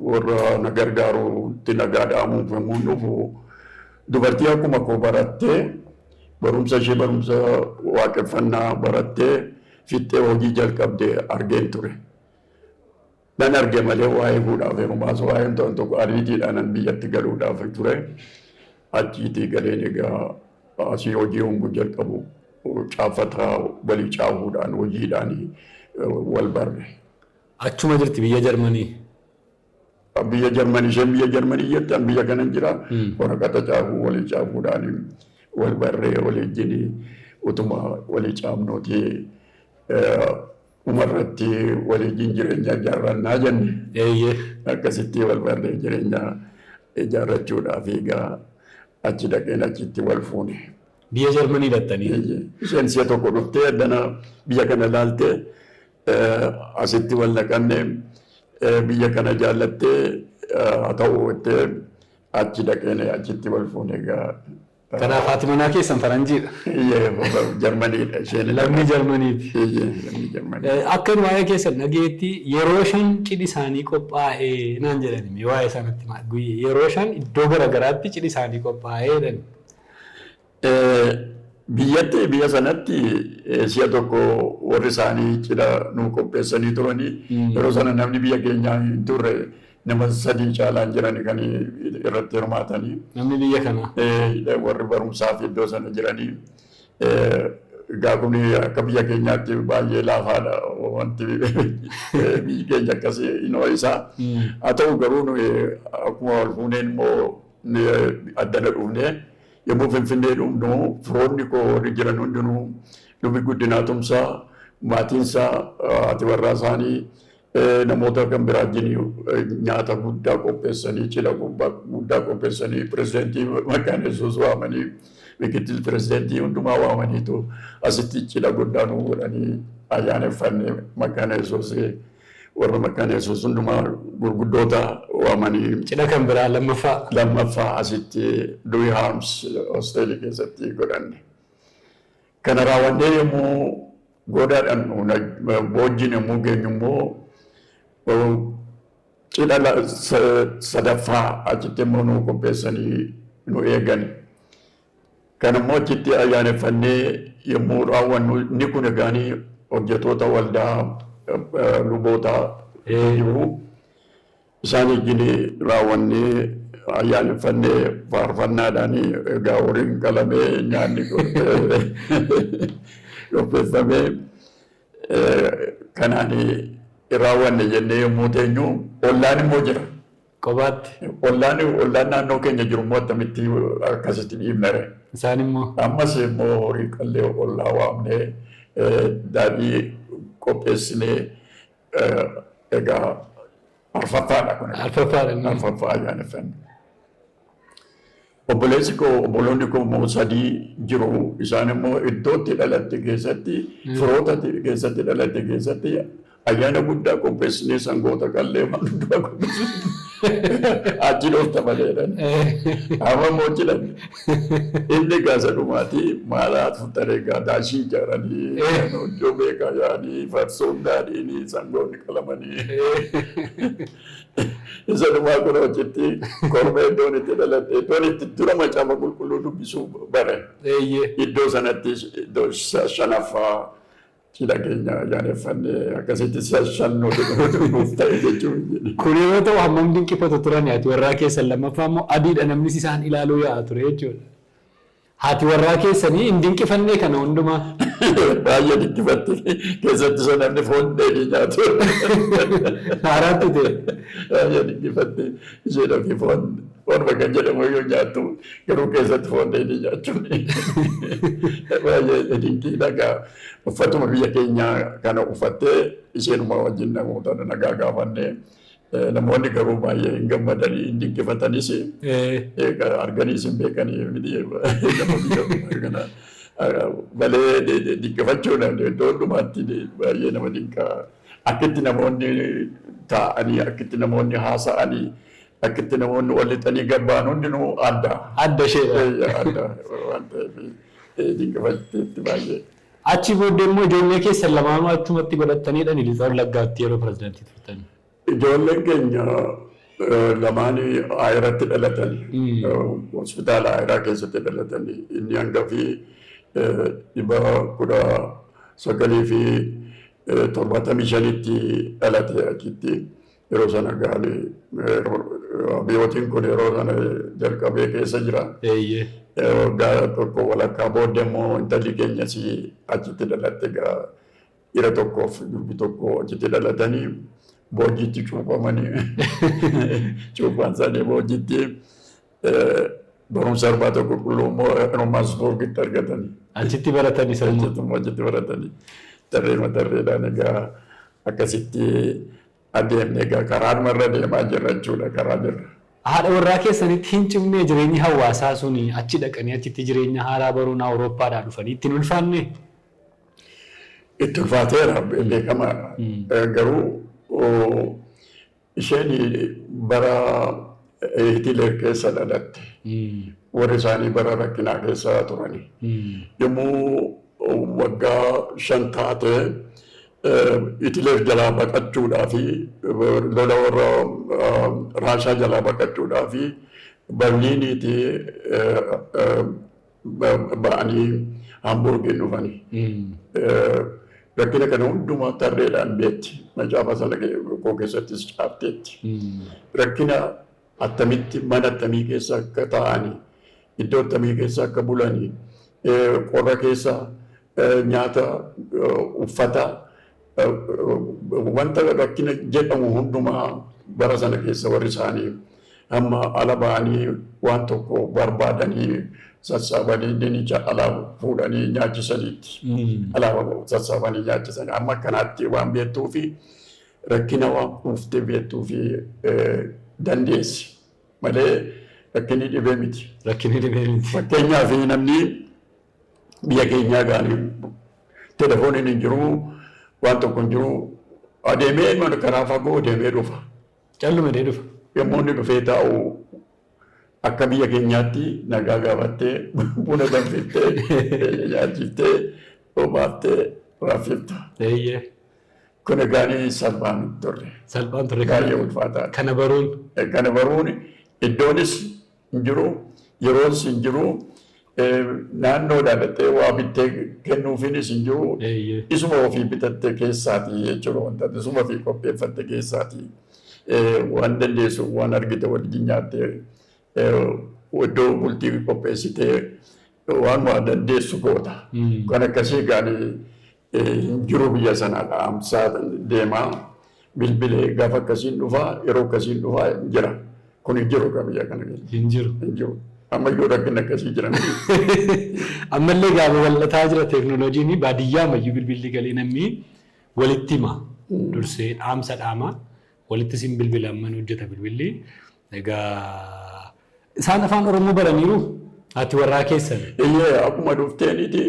warra na gargaarutti nagaa dhaamuuf yommuu dhufu, dubartii akkuma koo barattee, barumsa ishee, barumsa waaqeffannaa barattee fixxee hojii jalqabdee argeen ture. Nan arge malee waa'ee fuudhaaf heerumaas waa'ee tokko tokko ariitiidhaan biyyatti galuudhaaf ture. Achiitii galeen egaa asii hojii yommuu jalqabu caaffataa walii caafuudhaan hojiidhaan wal barre. Achuma jirti biyya Jarmanii. Biyya Jarmanii, isheen biyya Jarmanii jirti, an biyya kanan jira. Waraqata caafuu walii caafuudhaan wal barree, walii wajjin utuma walii caafnuuti umarratti walii wajjin jireenya ijaarrannaa jenne. Akkasitti wal barree jireenya ijaarrachuudhaaf egaa achi dhaqeen achitti wal fuune. Biyya Jarmanii dhattanii. Isheen si'a tokko dhuftee addana biyya kana ilaaltee, asitti wal naqanne, biyya kana jaallattee, haa ta'u jettee achi dhaqeen achitti wal fuune egaa. Kanaaf haati manaa keessan faranjiidha. Jarmaniidha isheen. Lammii Jarmaniiti. Lammii Jarmanii. Akka nu waa'ee keessan dhageetti yeroo 5 cidhi isaanii qophaa'ee naan jedhani, waa'ee isaanitti yeroo 5 iddoo garaagaraatti cidhi isaanii qophaa'ee jedhani. Biyyatti, biyya sanatti si'a tokko warri isaanii cidha nu qopheessanii turanii, yeroo sana namni biyya keenyaa hin turre, nama 3 caalaan jiran kan irratti hirmaatanii. Namni biyya kanaa. Warri barumsaaf iddoo sana jiranii. Egaa kun akka biyya keenyaatti baay'ee laafaadha, wanti biyyi keenya akkasii hin ho'isaa. Haa ta'u garuu nuyi akkuma wal fuuneen immoo addana dhufnee, yommuu Finfinnee dhufnu, firoonni koo warri jiran hundinuu, Lubi Guddinaa Tumsaa, maatiinsaa, haati warraa isaanii, namoota kan biraa wajjin nyaata guddaa qopheessanii, cidha guddaa qopheessanii, pirezidentii Makaana Yesuus waamanii, mikitil pirezidentii hundumaa waamaniitu asitti cidha guddaa nu godhanii ayyaaneffanne. Makaana Yesuus, warra Makaana Yesuus hundumaa gurguddoota waamanii. Cidha kan biraa lammaffaa. Lammaffaa asitti Louis Harms hosteelii keessatti godhanne. Kana raawwannee yommuu goodaadhaan Boojjiin yommuu geenyu immoo cidha sadaffaa achitti immoo nu qopheessanii nu eegani. Kan immoo achitti ayyaaneffannee yommuu raawwannu, inni kun egaanii hojjetoota waldaa, luboota jiru. Isaan wajjin raawwannee ayyaaneffannee, faarfannaadhaan egaa horiin qalamee, nyaanni qopheeffamee, kanaan raawwanne jennee yommuu teenyu, ollaan immoo jira. Kophaatti. Ollaan naannoo keenya jiru immoo attamitti akkasitti dhiibna ree? Isaan immoo. Ammas immoo horii qallee ollaa waamnee, daadhii qopheessinee, egaa arfaffaadha kun. Arfaffaadha inni. Arfaffaa ayyaaneffanne. Obboleessi koo, obboloonni koo immoo 3 jiru. Isaan immoo iddootti dhalatte keessatti, firoota keessatti dhalatte keessatti ayyaana guddaa qopheessinee, sangoota qallee, waan hundumaa qopheessinee achi dhoofta maleedhaan. Amma immoo cidhan. Inni gaasa dhumaatii maalaa futtaree gaa daashii ijaaranii, iddoo beekaa yaa'anii, farsoon daadhiinii, sangoonni qalamanii. Isa dhumaa kun hojiitti kormee iddoon itti dhaladhe, iddoon itti dura macaafa qulqulluu dubbisuu bare. Iddoo sanatti iddoo shanaffaa cidha keenya ayyaaneffannee, akkasitti si'a 5 nuuf ta'e jechuun. Kun yeroo ta'u hammam dinqifatu turan haati warraa keessan? Lammaffaa immoo adiidha, namnis isaan ilaaluu yaa'a ture jechuudha. Haati warraa keessanii hin dinqifannee kana hundumaa? Baay'ee dinqifatti, keessatti isa namni foon dheedhii nyaatu. Haaraatti ta'e. Baay'ee dinqifatti, isheen ofii foon foonuma kan jedhamu yoo nyaattu, garuu keessatti foon dheedhii nyaachuun baay'ee dinqii dhagaa. Uffatuma biyya keenyaa kana uffattee isheenuma wajjin namoota nagaa gaafannee, namoonni garuu baay'ee hin gammadanii, hin dinqifatanis, arganiis hin beekanii nama biyya kana malee. Dinqifachuun iddoo hundumaatti baay'ee nama dinqaa. Akkitti namoonni taa'anii, akkitti namoonni haasa'anii, akkitti namoonni wal lixanii gabba'an hundinuu adda. Adda isheedha. Adda waan ta'eef dinqifatteetti baay'ee. Achi booddee immoo ijoollee keessan lamaanuu achumatti godhataniidha Lixa Wallaggaatti yeroo pirezidaantii turtan. Ijoolleen keenya lamaan Ayiratti dhalatanii, hospitaala Ayiraa keessatti dhalatanii. Inni hangafii 1975tti dhalate achitti. Yeroo sana gaarii abiyootiin kun yeroo sana jalqabee keessa jira. Waggaa tokko walakkaa booddee immoo intalli keenyas achitti dhalatte. Egaa dhiira tokkoof durbi tokko achitti dhalatanii, Boojjiitti cuuphamanii, cuuphaan isaanii Boojjiitti, barumsa irbaata qulqulluu immoo Roomaasburgitti argatanii. Achitti baratanii sammuu. Achitti immoo achitti baratanii, tarreema tarreedhaan egaa akkasitti adeemne. Egaa karaanuma irra deemaa jirra jechuudha, karaa jirra. Haadha warraa keessanitti hin cimnee jireenyi hawaasaa suni achi dhaqanii achitti jireenya haaraa baruun Awurooppaadhaa dhufanii ittiin ulfaanne? Itti ulfaateera, beekamaadha. Garuu isheen bara Hitileer keessa dhalatte. Warri isaanii bara rakkinaa keessa turani. Yommuu waggaa 5 taate Hitileer jalaa baqachuudhaa fi lola warra Raashaa jalaa baqachuudhaa fi Berliiniitii ba'anii Hamburgiin dhufani. Rakkina kana hundumaa tarreedhaan beekti. Macaafa sana koo keessattis caafteetti. Rakkina attamitti mana attamii keessa akka taa'ani, iddoo attamii keessa akka bulani, qorra keessa nyaata, uffata, wanta rakkina jedhamu hundumaa bara sana keessa warri isaanii hamma ala ba'anii waan tokko barbaadanii sassaabanii dinicha alaa fuudhanii nyaachisaniitti. Alaa sassaabanii nyaachisanii amma akkanaatti waan beektuu fi rakkina waan quuftee beektuu fi dandeessi malee rakkinni dhibee miti. Rakkinni dhibee miti. Fakkeenyaaf namni biyya keenyaa gaarii telefooniin hin jiru, waan tokko hin jiru, adeemee mana karaa fagoo deemee dhufa. Calluma dee dhufa. Yommuu inni dhufee taa'u akka biyya keenyaatti nagaa gaafattee, buna danfiftee, nyaachiftee, obaaftee raffifta. Kun egaa salphaa miti turre. Salphaan turre. Baay'ee ulfaataadha. Kana baruun. Kana baruun iddoonis hin jiru, yeroons hin jiru, naannoodhaan dhattee waa bittee kennuufiinis hin jiru. Isuma ofii bitattee keessaatii jechuudha, wanta isuma ofii qopheeffatte keessaatii waan dandeessu waan argite wajjin nyaattee, iddoo bultii qopheessitee waan waan dandeessu goota. Kan akkasii gaarii hin jiru biyya sanaa dhaamsaa deemaa bilbilee gaafa akkasiin dhufaa, yeroo akkasiin dhufaa jira. Kun hin jiru biyya kana keessa. Hin jiru. Hin jiru. Ammayyuu rakkinni akkasii jiran. Ammallee gaafa bal'ataa jira teeknooloojiin, baadiyyaa ammayyuu bilbilli galee namni walitti hima. Dursee dhaamsa dhaama. Walitti sin bilbila, amman hojjeta bilbilli. Egaa isaan afaan Oromoo baraniiru haati warraa keessan? Iyyee, akkuma dhufteeniiti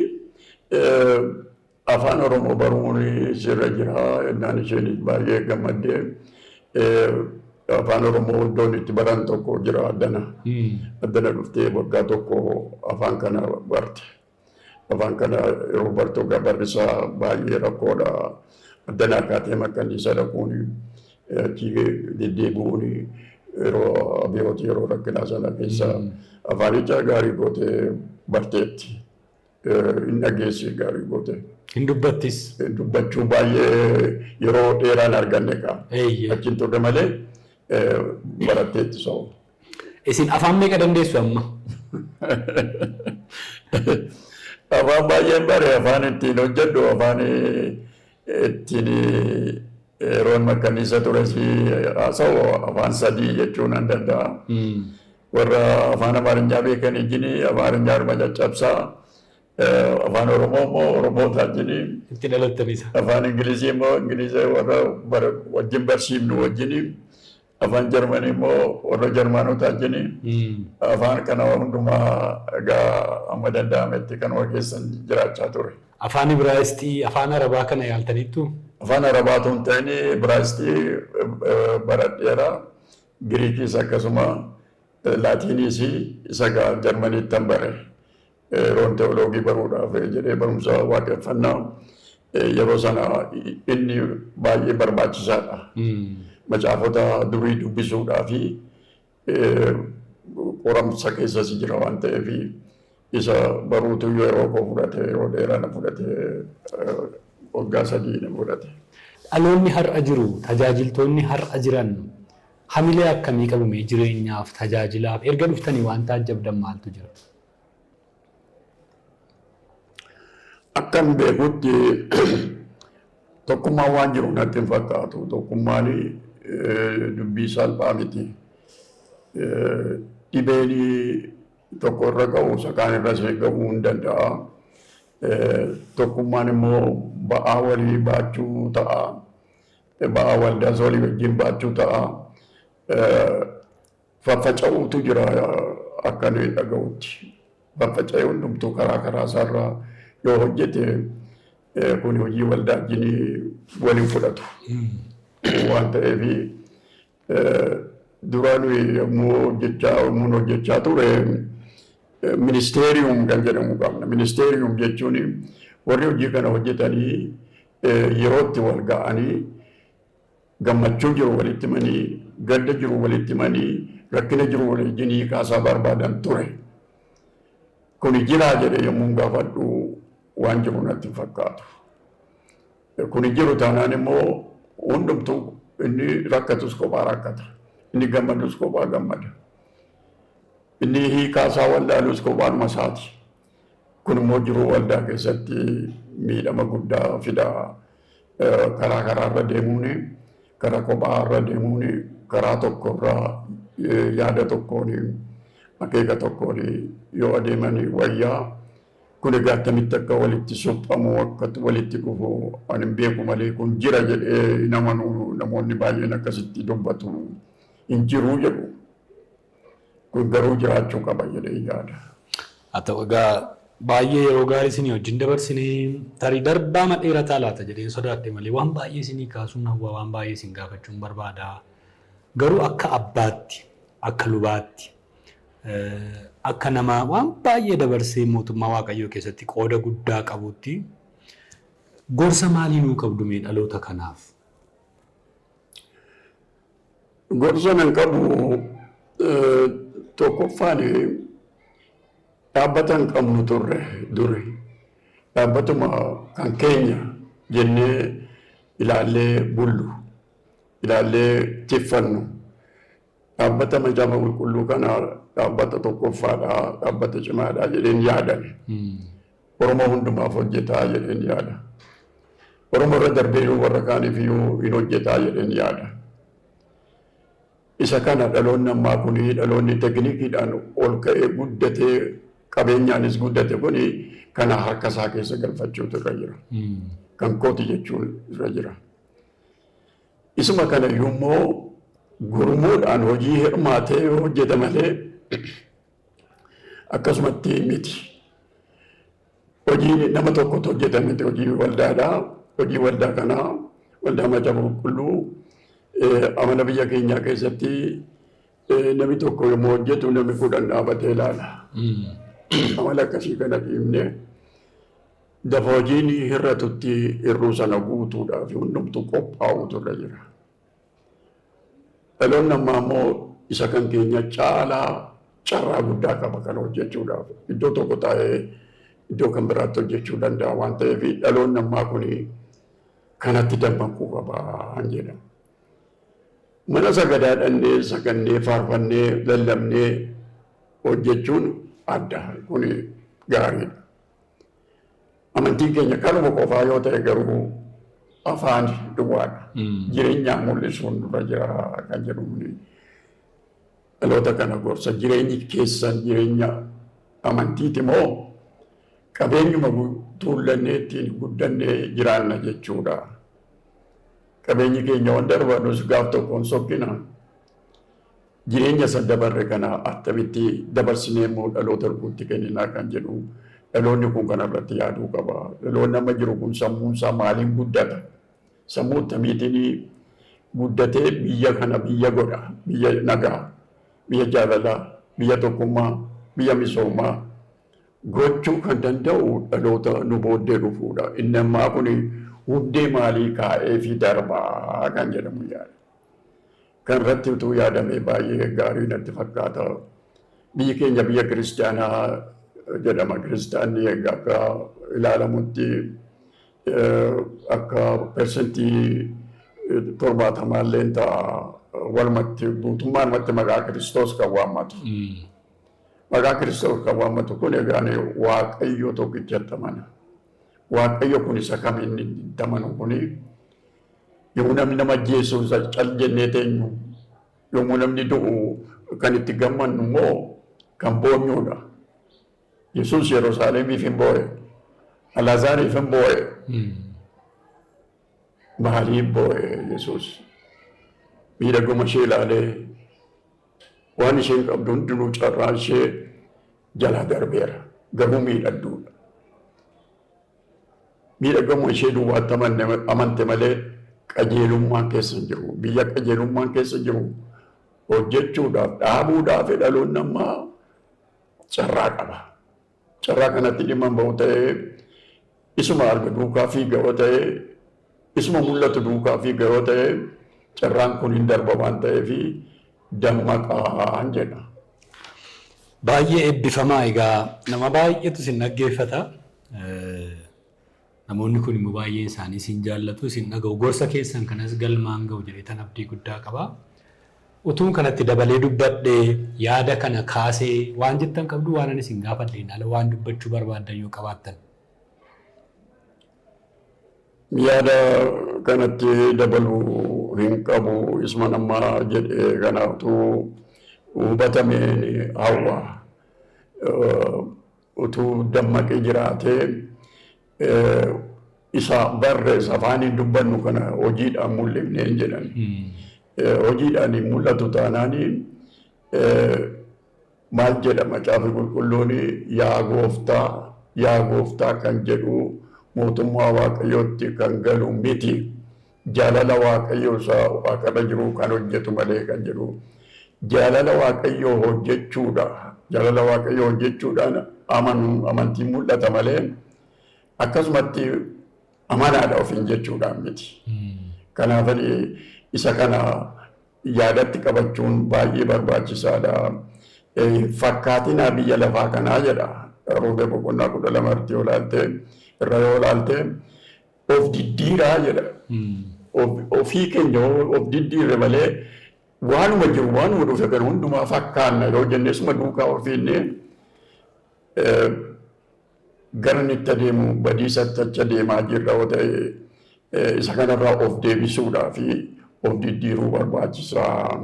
afaan Oromoo baruun sirra jira. Innaan isheen baay'ee gammaddee afaan Oromoo iddoon itti baran tokko jira addana. Addana dhuftee waggaa tokko afaan kana barte. Afaan kana yeroo bartu egaa barri isaa baay'ee rakkoodha. Addanaa kaatee makkanniisa dhaquun, achi deddeebi'uun, yeroo abiyooti, yeroo rakkinaa sana keessa afaanicha gaarii gootee barteetti. Hin dhageessi gaarii gootee. Hin dubbattis. Dubbachuu baay'ee yeroo dheeraan arganne kaa. Achiin turre malee baratteetti sa'u. Isin afaan meeqa dandeessu amma? Afaan baay'een bare, afaan ittiin hojjedhu, afaan ittiin yeroon makkanniisa tures haasa'u afaan sadii jechuu nan danda'a. Warra afaan Amaarinyaa beekan ijjini Amaarinyaa caccabsaa. Afaan Oromoo immoo Oromoota wajjini. Itti dhalattanisa. Afaan Ingilizii immoo Ingilizii warra wajjin barsiifnu wajjini. Afaan Jarmanii immoo warra Jarmaanota wajjini. Afaan kana hundumaa egaa amma danda'ametti kanuma keessan jiraachaa ture. Afaan Ibraayisxii, afaan Arabaa kana yaaltaniittu? Afaan Arabaa tun ta'in Ibraayisxii baradheera. Giriikis akkasuma, Laatiiniis isa gaa Jarmaniittan bare. Yeroon teoloogii baruudhaaf jedhee barumsa waaqeffannaa yeroo sana inni baay'ee barbaachisaadha. Macaafota durii dubbisuudhaa fi qoramsa keessas jira waan ta'eef isa baruutu yeroo koo fudhate, yeroo dheeraa na fudhate, waggaa 3 na fudhate. Dhaloonni har'a jiru, tajaajiltoonni har'a jiran hamilee akkamii qabu mee jireenyaaf, tajaajilaaf erga dhuftanii waan taajjabdan maaltu jira? Akkan beekutti tokkummaan waan jiru natti hin fakkaatu. Tokkummaan dubbii salphaa miti. Dhibeen tokko irra ga'u isa kaan irras ga'uu hin danda'a. Tokkummaan immoo ba'aa walii baachuu ta'a. Ba'aa waldaas walii wajjin baachuu ta'a. Faffaca'uutu jira akka nuyi dhaga'utti. Faffaca'ee hundumtuu karaa karaa isaarraa yoo hojjete kun hojii waldaa wajjin waliin fudhatu. Waan ta'eef dura nuyi yommuu hojjechaa ture ministeeriyum kan jedhamu qabna. Ministeeriyum jechuun warri hojii kana hojjetanii yerootti wal ga'anii gammachuu jiru walitti himanii, gadda jiru walitti himanii, rakkina jiru waliin hiikaasaa barbaadan ture. Kuni jiraa jedhee yommuu gaafadhu waan jiru natti hin fakkaatu. Kuni jiru taanaan immoo hundumtuu inni rakkatus kophaa rakkata. Inni gammadus kophaa gammada. Inni hiikaasaa wallaalus kophaanuma isaati. Kun immoo jiruu waldaa keessatti miidhama guddaa fida. Karaa karaarra deemuun, karaa kophaarra deemuun, karaa tokkorraa yaada tokkoon, akeeka tokkoon yoo adeeman wayyaa. Kun egaa akkamitti akka walitti suphamu, akka walitti dhufu ani hin beeku malee kun jira jedhee namoonni baay'een akkasitti dubbatu hin jiru jedhu. Kun garuu jiraachuu qaba jedhee yaada. Haa ta'u egaa baay'ee yeroo gaarii isinii wajjin dabarsinee tarii darbaa madheerataa laata jedheen sodaadhe malee waan baay'ee isinii kaasuun hawwa, waan baay'ee isin gaafachuun barbaada. Garuu akka abbaatti, akka lubaatti, akka nama waan baay'ee dabarsee mootummaa Waaqayyoo keessatti qooda guddaa qabutti gorsa maalii nuu qabdu mee dhaloota kanaaf? Gorsa nan qabu tokkoffaan dhaabbata hin qabnu turre duri. Dhaabbatuma kan keenya jennee ilaallee bullu, ilaallee tiffannu. Dhaabbata Macaafa Qulqulluu kana dhaabbata tokkoffaadha, dhaabbata cimaadha jedheen yaadan. Oromoo hundumaaf hojjetaa jedheen yaada. Oromoo irra darbee warra kaaniif iyyuu hin hojjetaa jedheen yaada. Isa kana dhaloonni ammaa kuni dhaloonni teknikiidhaan ol ka'ee guddatee qabeenyaanis guddate kuni kana harka isaa keessa galfachuutu irra jira. Kan kooti jechuun irra jira. Isuma kana iyyuu immoo gurmuudhaan hojii hirmaatee yoo hojjete malee akkasumatti miti. Hojii nama tokkotu hojjeta miti, hojii waldaadhaa. Hojii waldaa kanaa, waldaa Macaafa Qulqulluu amala biyya keenyaa keessatti namni tokko yommuu hojjetu namni 10 dhaabatee ilaala. Amala akkasii kana dhiibnee lafa hojiin hir'atutti hir'uu sana guutuudhaaf hundumtuu qophaa'utu irra jira. Dhaloonni ammaa immoo isa kan keenya caalaa carraa guddaa qaba kana hojjechuudhaaf. Iddoo tokko taa'ee iddoo kan biraatti hojjechuu danda'a waan ta'eef dhaloonni ammaa kun kanatti dammaquu qaba jedha. Mana sagadaa dhannee sagannee faarfannee lallabnee hojjechuun adda, kun gaariidha. Amantiin keenya kanuma qofaa yoo ta'e garuu afaan duwwaadha. Jireenyaan mul'isuun dura jira kan jedhuun dhaloota kana gorsa. Jireenyi keessan jireenya amantiiti moo qabeenyuma tuullannee ittiin guddannee jiraanna jechuudha. Qabeenyi keenya waan darbannus gaaf tokkoon sokkina. Jireenya isa dabarre kana attamitti dabarsinee immoo dhaloota dhufuutti kenninaa kan jedhu dhaloonni kun kanarratti yaaduu qaba. Dhaloonni amma jiru kun sammuun isaa maaliin guddata? Sammuu akkamiitiin guddatee biyya kana biyya godha? Biyya nagaa, biyya jaalalaa, biyya tokkummaa, biyya misoomaa gochuu kan danda'u dhaloota nu booddee dhufuudha. Inni ammaa kun hundee maalii kaa'ee fi darbaa kan jedhamu yaada. Kan irratti utuu yaadamee baay'ee gaarii natti fakkaata. Biyyi keenya biyya kiristaanaa jedhama. Kiristaanni egaa akka ilaalamutti akka 70% illee ta'a walumatti guutummaanumatti maqaa Kiristoos kan waammatu. Maqaa Kiristoos kan waammatu kun egaa Waaqayyo tokkichatti amana. Waaqayyo kun isa kam inni itti amanu kuni yommuu namni nama ajjeesu isa cal jennee teenyu, yommuu namni du'u kan itti gammannu immoo kan boonyuudha. Yesuus Yerusaalemiif hin boo'e, Alaazaariif hin boo'e. Maaliif boo'e Yesuus? Miidhaguma ishee ilaalee Waan isheen qabdu hundinuu carraa ishee jalaa darbeera. Garuu miidhagduudha. Miidhagamuu ishee duwwaatti amante malee qajeelummaan keessa hin jiru. Biyya qajeelummaan keessa jiru hojjechuudhaaf dhaabuudhaaf dhaloonni ammaa carraa qaba. Carraa kanatti dhimma hin ba'u ta'ee, isuma arga duukaa fiiga yoo ta'e, isuma mul'atu duukaa fiiga yoo ta'e, carraan kun hin darba waan ta'eef dammaqaa jedha. Baay'ee eebbifamaa. Egaa nama baay'eetu isin dhaggeeffata. Namoonni kun immoo baay'een isaanii isin jaallatu, isin dhaga'u. Gorsa keessan kanas galmaan ga'u jedhee tan abdii guddaa qaba. Utuun kanatti dabalee dubbadhee, yaada kana kaasee waan jettan qabdu, waan ani isin gaafadheen ala waan dubbachuu barbaaddan yoo qabaattan. Yaada kanatti dabaluu hin qabu. Isuma nama jedhee kanaatu hubatameen hawwa. Utuu dammaqee jiraatee isa barreessa afaaniin dubbannu kana hojiidhaan mul'ifnee hin jedhan. Hojiidhaan hin mul'atu taanaan maal jedha Macaafi Qulqulluun? "Yaa gooftaa, yaa gooftaa" kan jedhu mootummaa Waaqayyootti kan galu miti. Jaalala Waaqayyoo isa waaqarra jiru kan hojjetu malee kan jedhu. Jaalala Waaqayyoo hojjechuudha. Jaalala Waaqayyoo hojjechuudhaan amanuu amantiin mul'ata malee akkasumatti amanaadha ofiin jechuudhaan miti. Kanaaf isa kana yaadatti qabachuun baay'ee barbaachisaadha. Fakkaatinaa biyya lafaa kanaa jedha. Roomee boqonnaa 12 irratti yoo ilaalte, irra yoo ilaalte, of diddiiraa jedha. Ofii keenya of diddiirre malee waanuma jiru, waanuma dhufe kan hundumaa fakkaanna yoo jenne, isuma duukaa ofiinne gara inni itti adeemu badiisatti achi adeemaa jirra yoo ta'e, isa kanarraa of deebisuudhaa fi of diddiiruu barbaachisaa.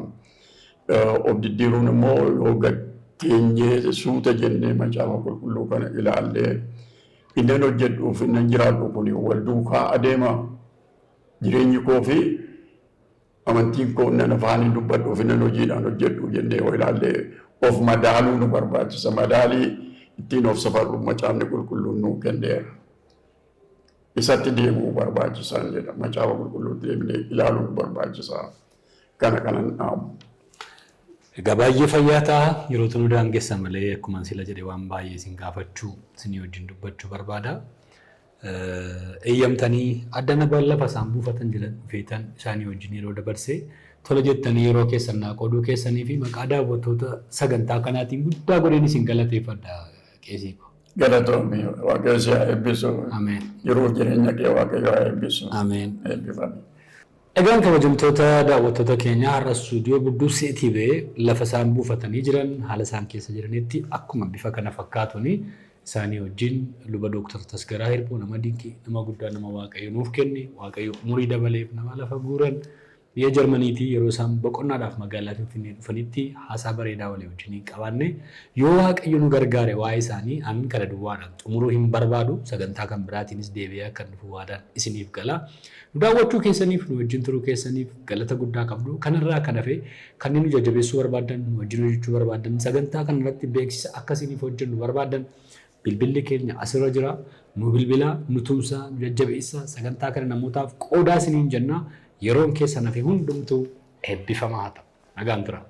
Of diddiiruun immoo yoo gad teenyee suuta jennee Macaafa Qulqulluu kana ilaallee, inni hojjedhuuf inni jiraadhu kun wal duukaa adeema. Jireenyi koo fi amantiin koo, inni afaaniin dubbadhuuf inni hojiidhaan hojjedhu jennee yoo ilaallee, of madaaluu nu barbaachisa. Madaalii ittiin of safarru Macaafni Qulqulluun nuu kenneera. Isatti deemuu barbaachisaan jedha. Macaafa Qulqulluutti deemnee ilaaluu nu barbaachisaa. Kana kanan dhaamu. Egaa baay'ee fayyaa ta'a. Yeroo nu daangessa malee akkuma sila jedhe waan baay'ee isin gaafachuu, isinii wajjin dubbachuu barbaada. Eeyyamtanii addana lafa isaan buufatan jala dhufeetan isaanii wajjin yeroo dabarsee, tola jettanii yeroo keessan naa qooduu keessanii fi maqaa daawwattoota sagantaa kanaatiin guddaa godheen isin galateeffadha, qeesii ko. Galatoomi, Waaqayyo si haa eebbisu. Ameen. Yeroo jireenya kee Waaqayyo haa eebbisu. Ameen. Eebbifami. Egaan kabajamtoota daawwattoota keenya, har'a istuudiyoo Budduusee TV lafa isaan buufatanii jiran, haala isaan keessa jiranitti akkuma bifa kana fakkaatuun isaanii wajjin luba Dooktar Tasgaraa Hirphuu, nama dinqii, nama guddaa, nama Waaqayyo nuuf kenne, Waaqayyo umurii dabaleef, nama lafa guuran biyya Jarmaniitii yeroo isaan boqonnaadhaaf magaalaa Finfinnee dhufanitti haasaa bareedaa walii wajjin hin qabaanne. Yoo Waaqayyo nu gargaare, waa'ee isaanii an kana duwwaadhaan xumuruu hin barbaadu, sagantaa kan biraatiinis deebi'ee akka dhufu waadaan isiniif gala. Nu daawwachuu keessaniif, nu wajjin turuu keessaniif galata guddaa qabdu. Kanarraa kan hafe, kanneen nu jajjabeessuu barbaadan, nu wajjin hojjechuu barbaadan, sagantaa kanarratti beeksisa akka isiniif hojjennu barbaadan, bilbilli keenya asirra jira. Nu bilbilaa, nu tumsaa, nu jajjabeessaa, sagantaa kana namootaaf qoodaa isiniin jenna. Yeroon keessan hafe hundumtuu eebbifamaa haa ta'u. Nagaan tura.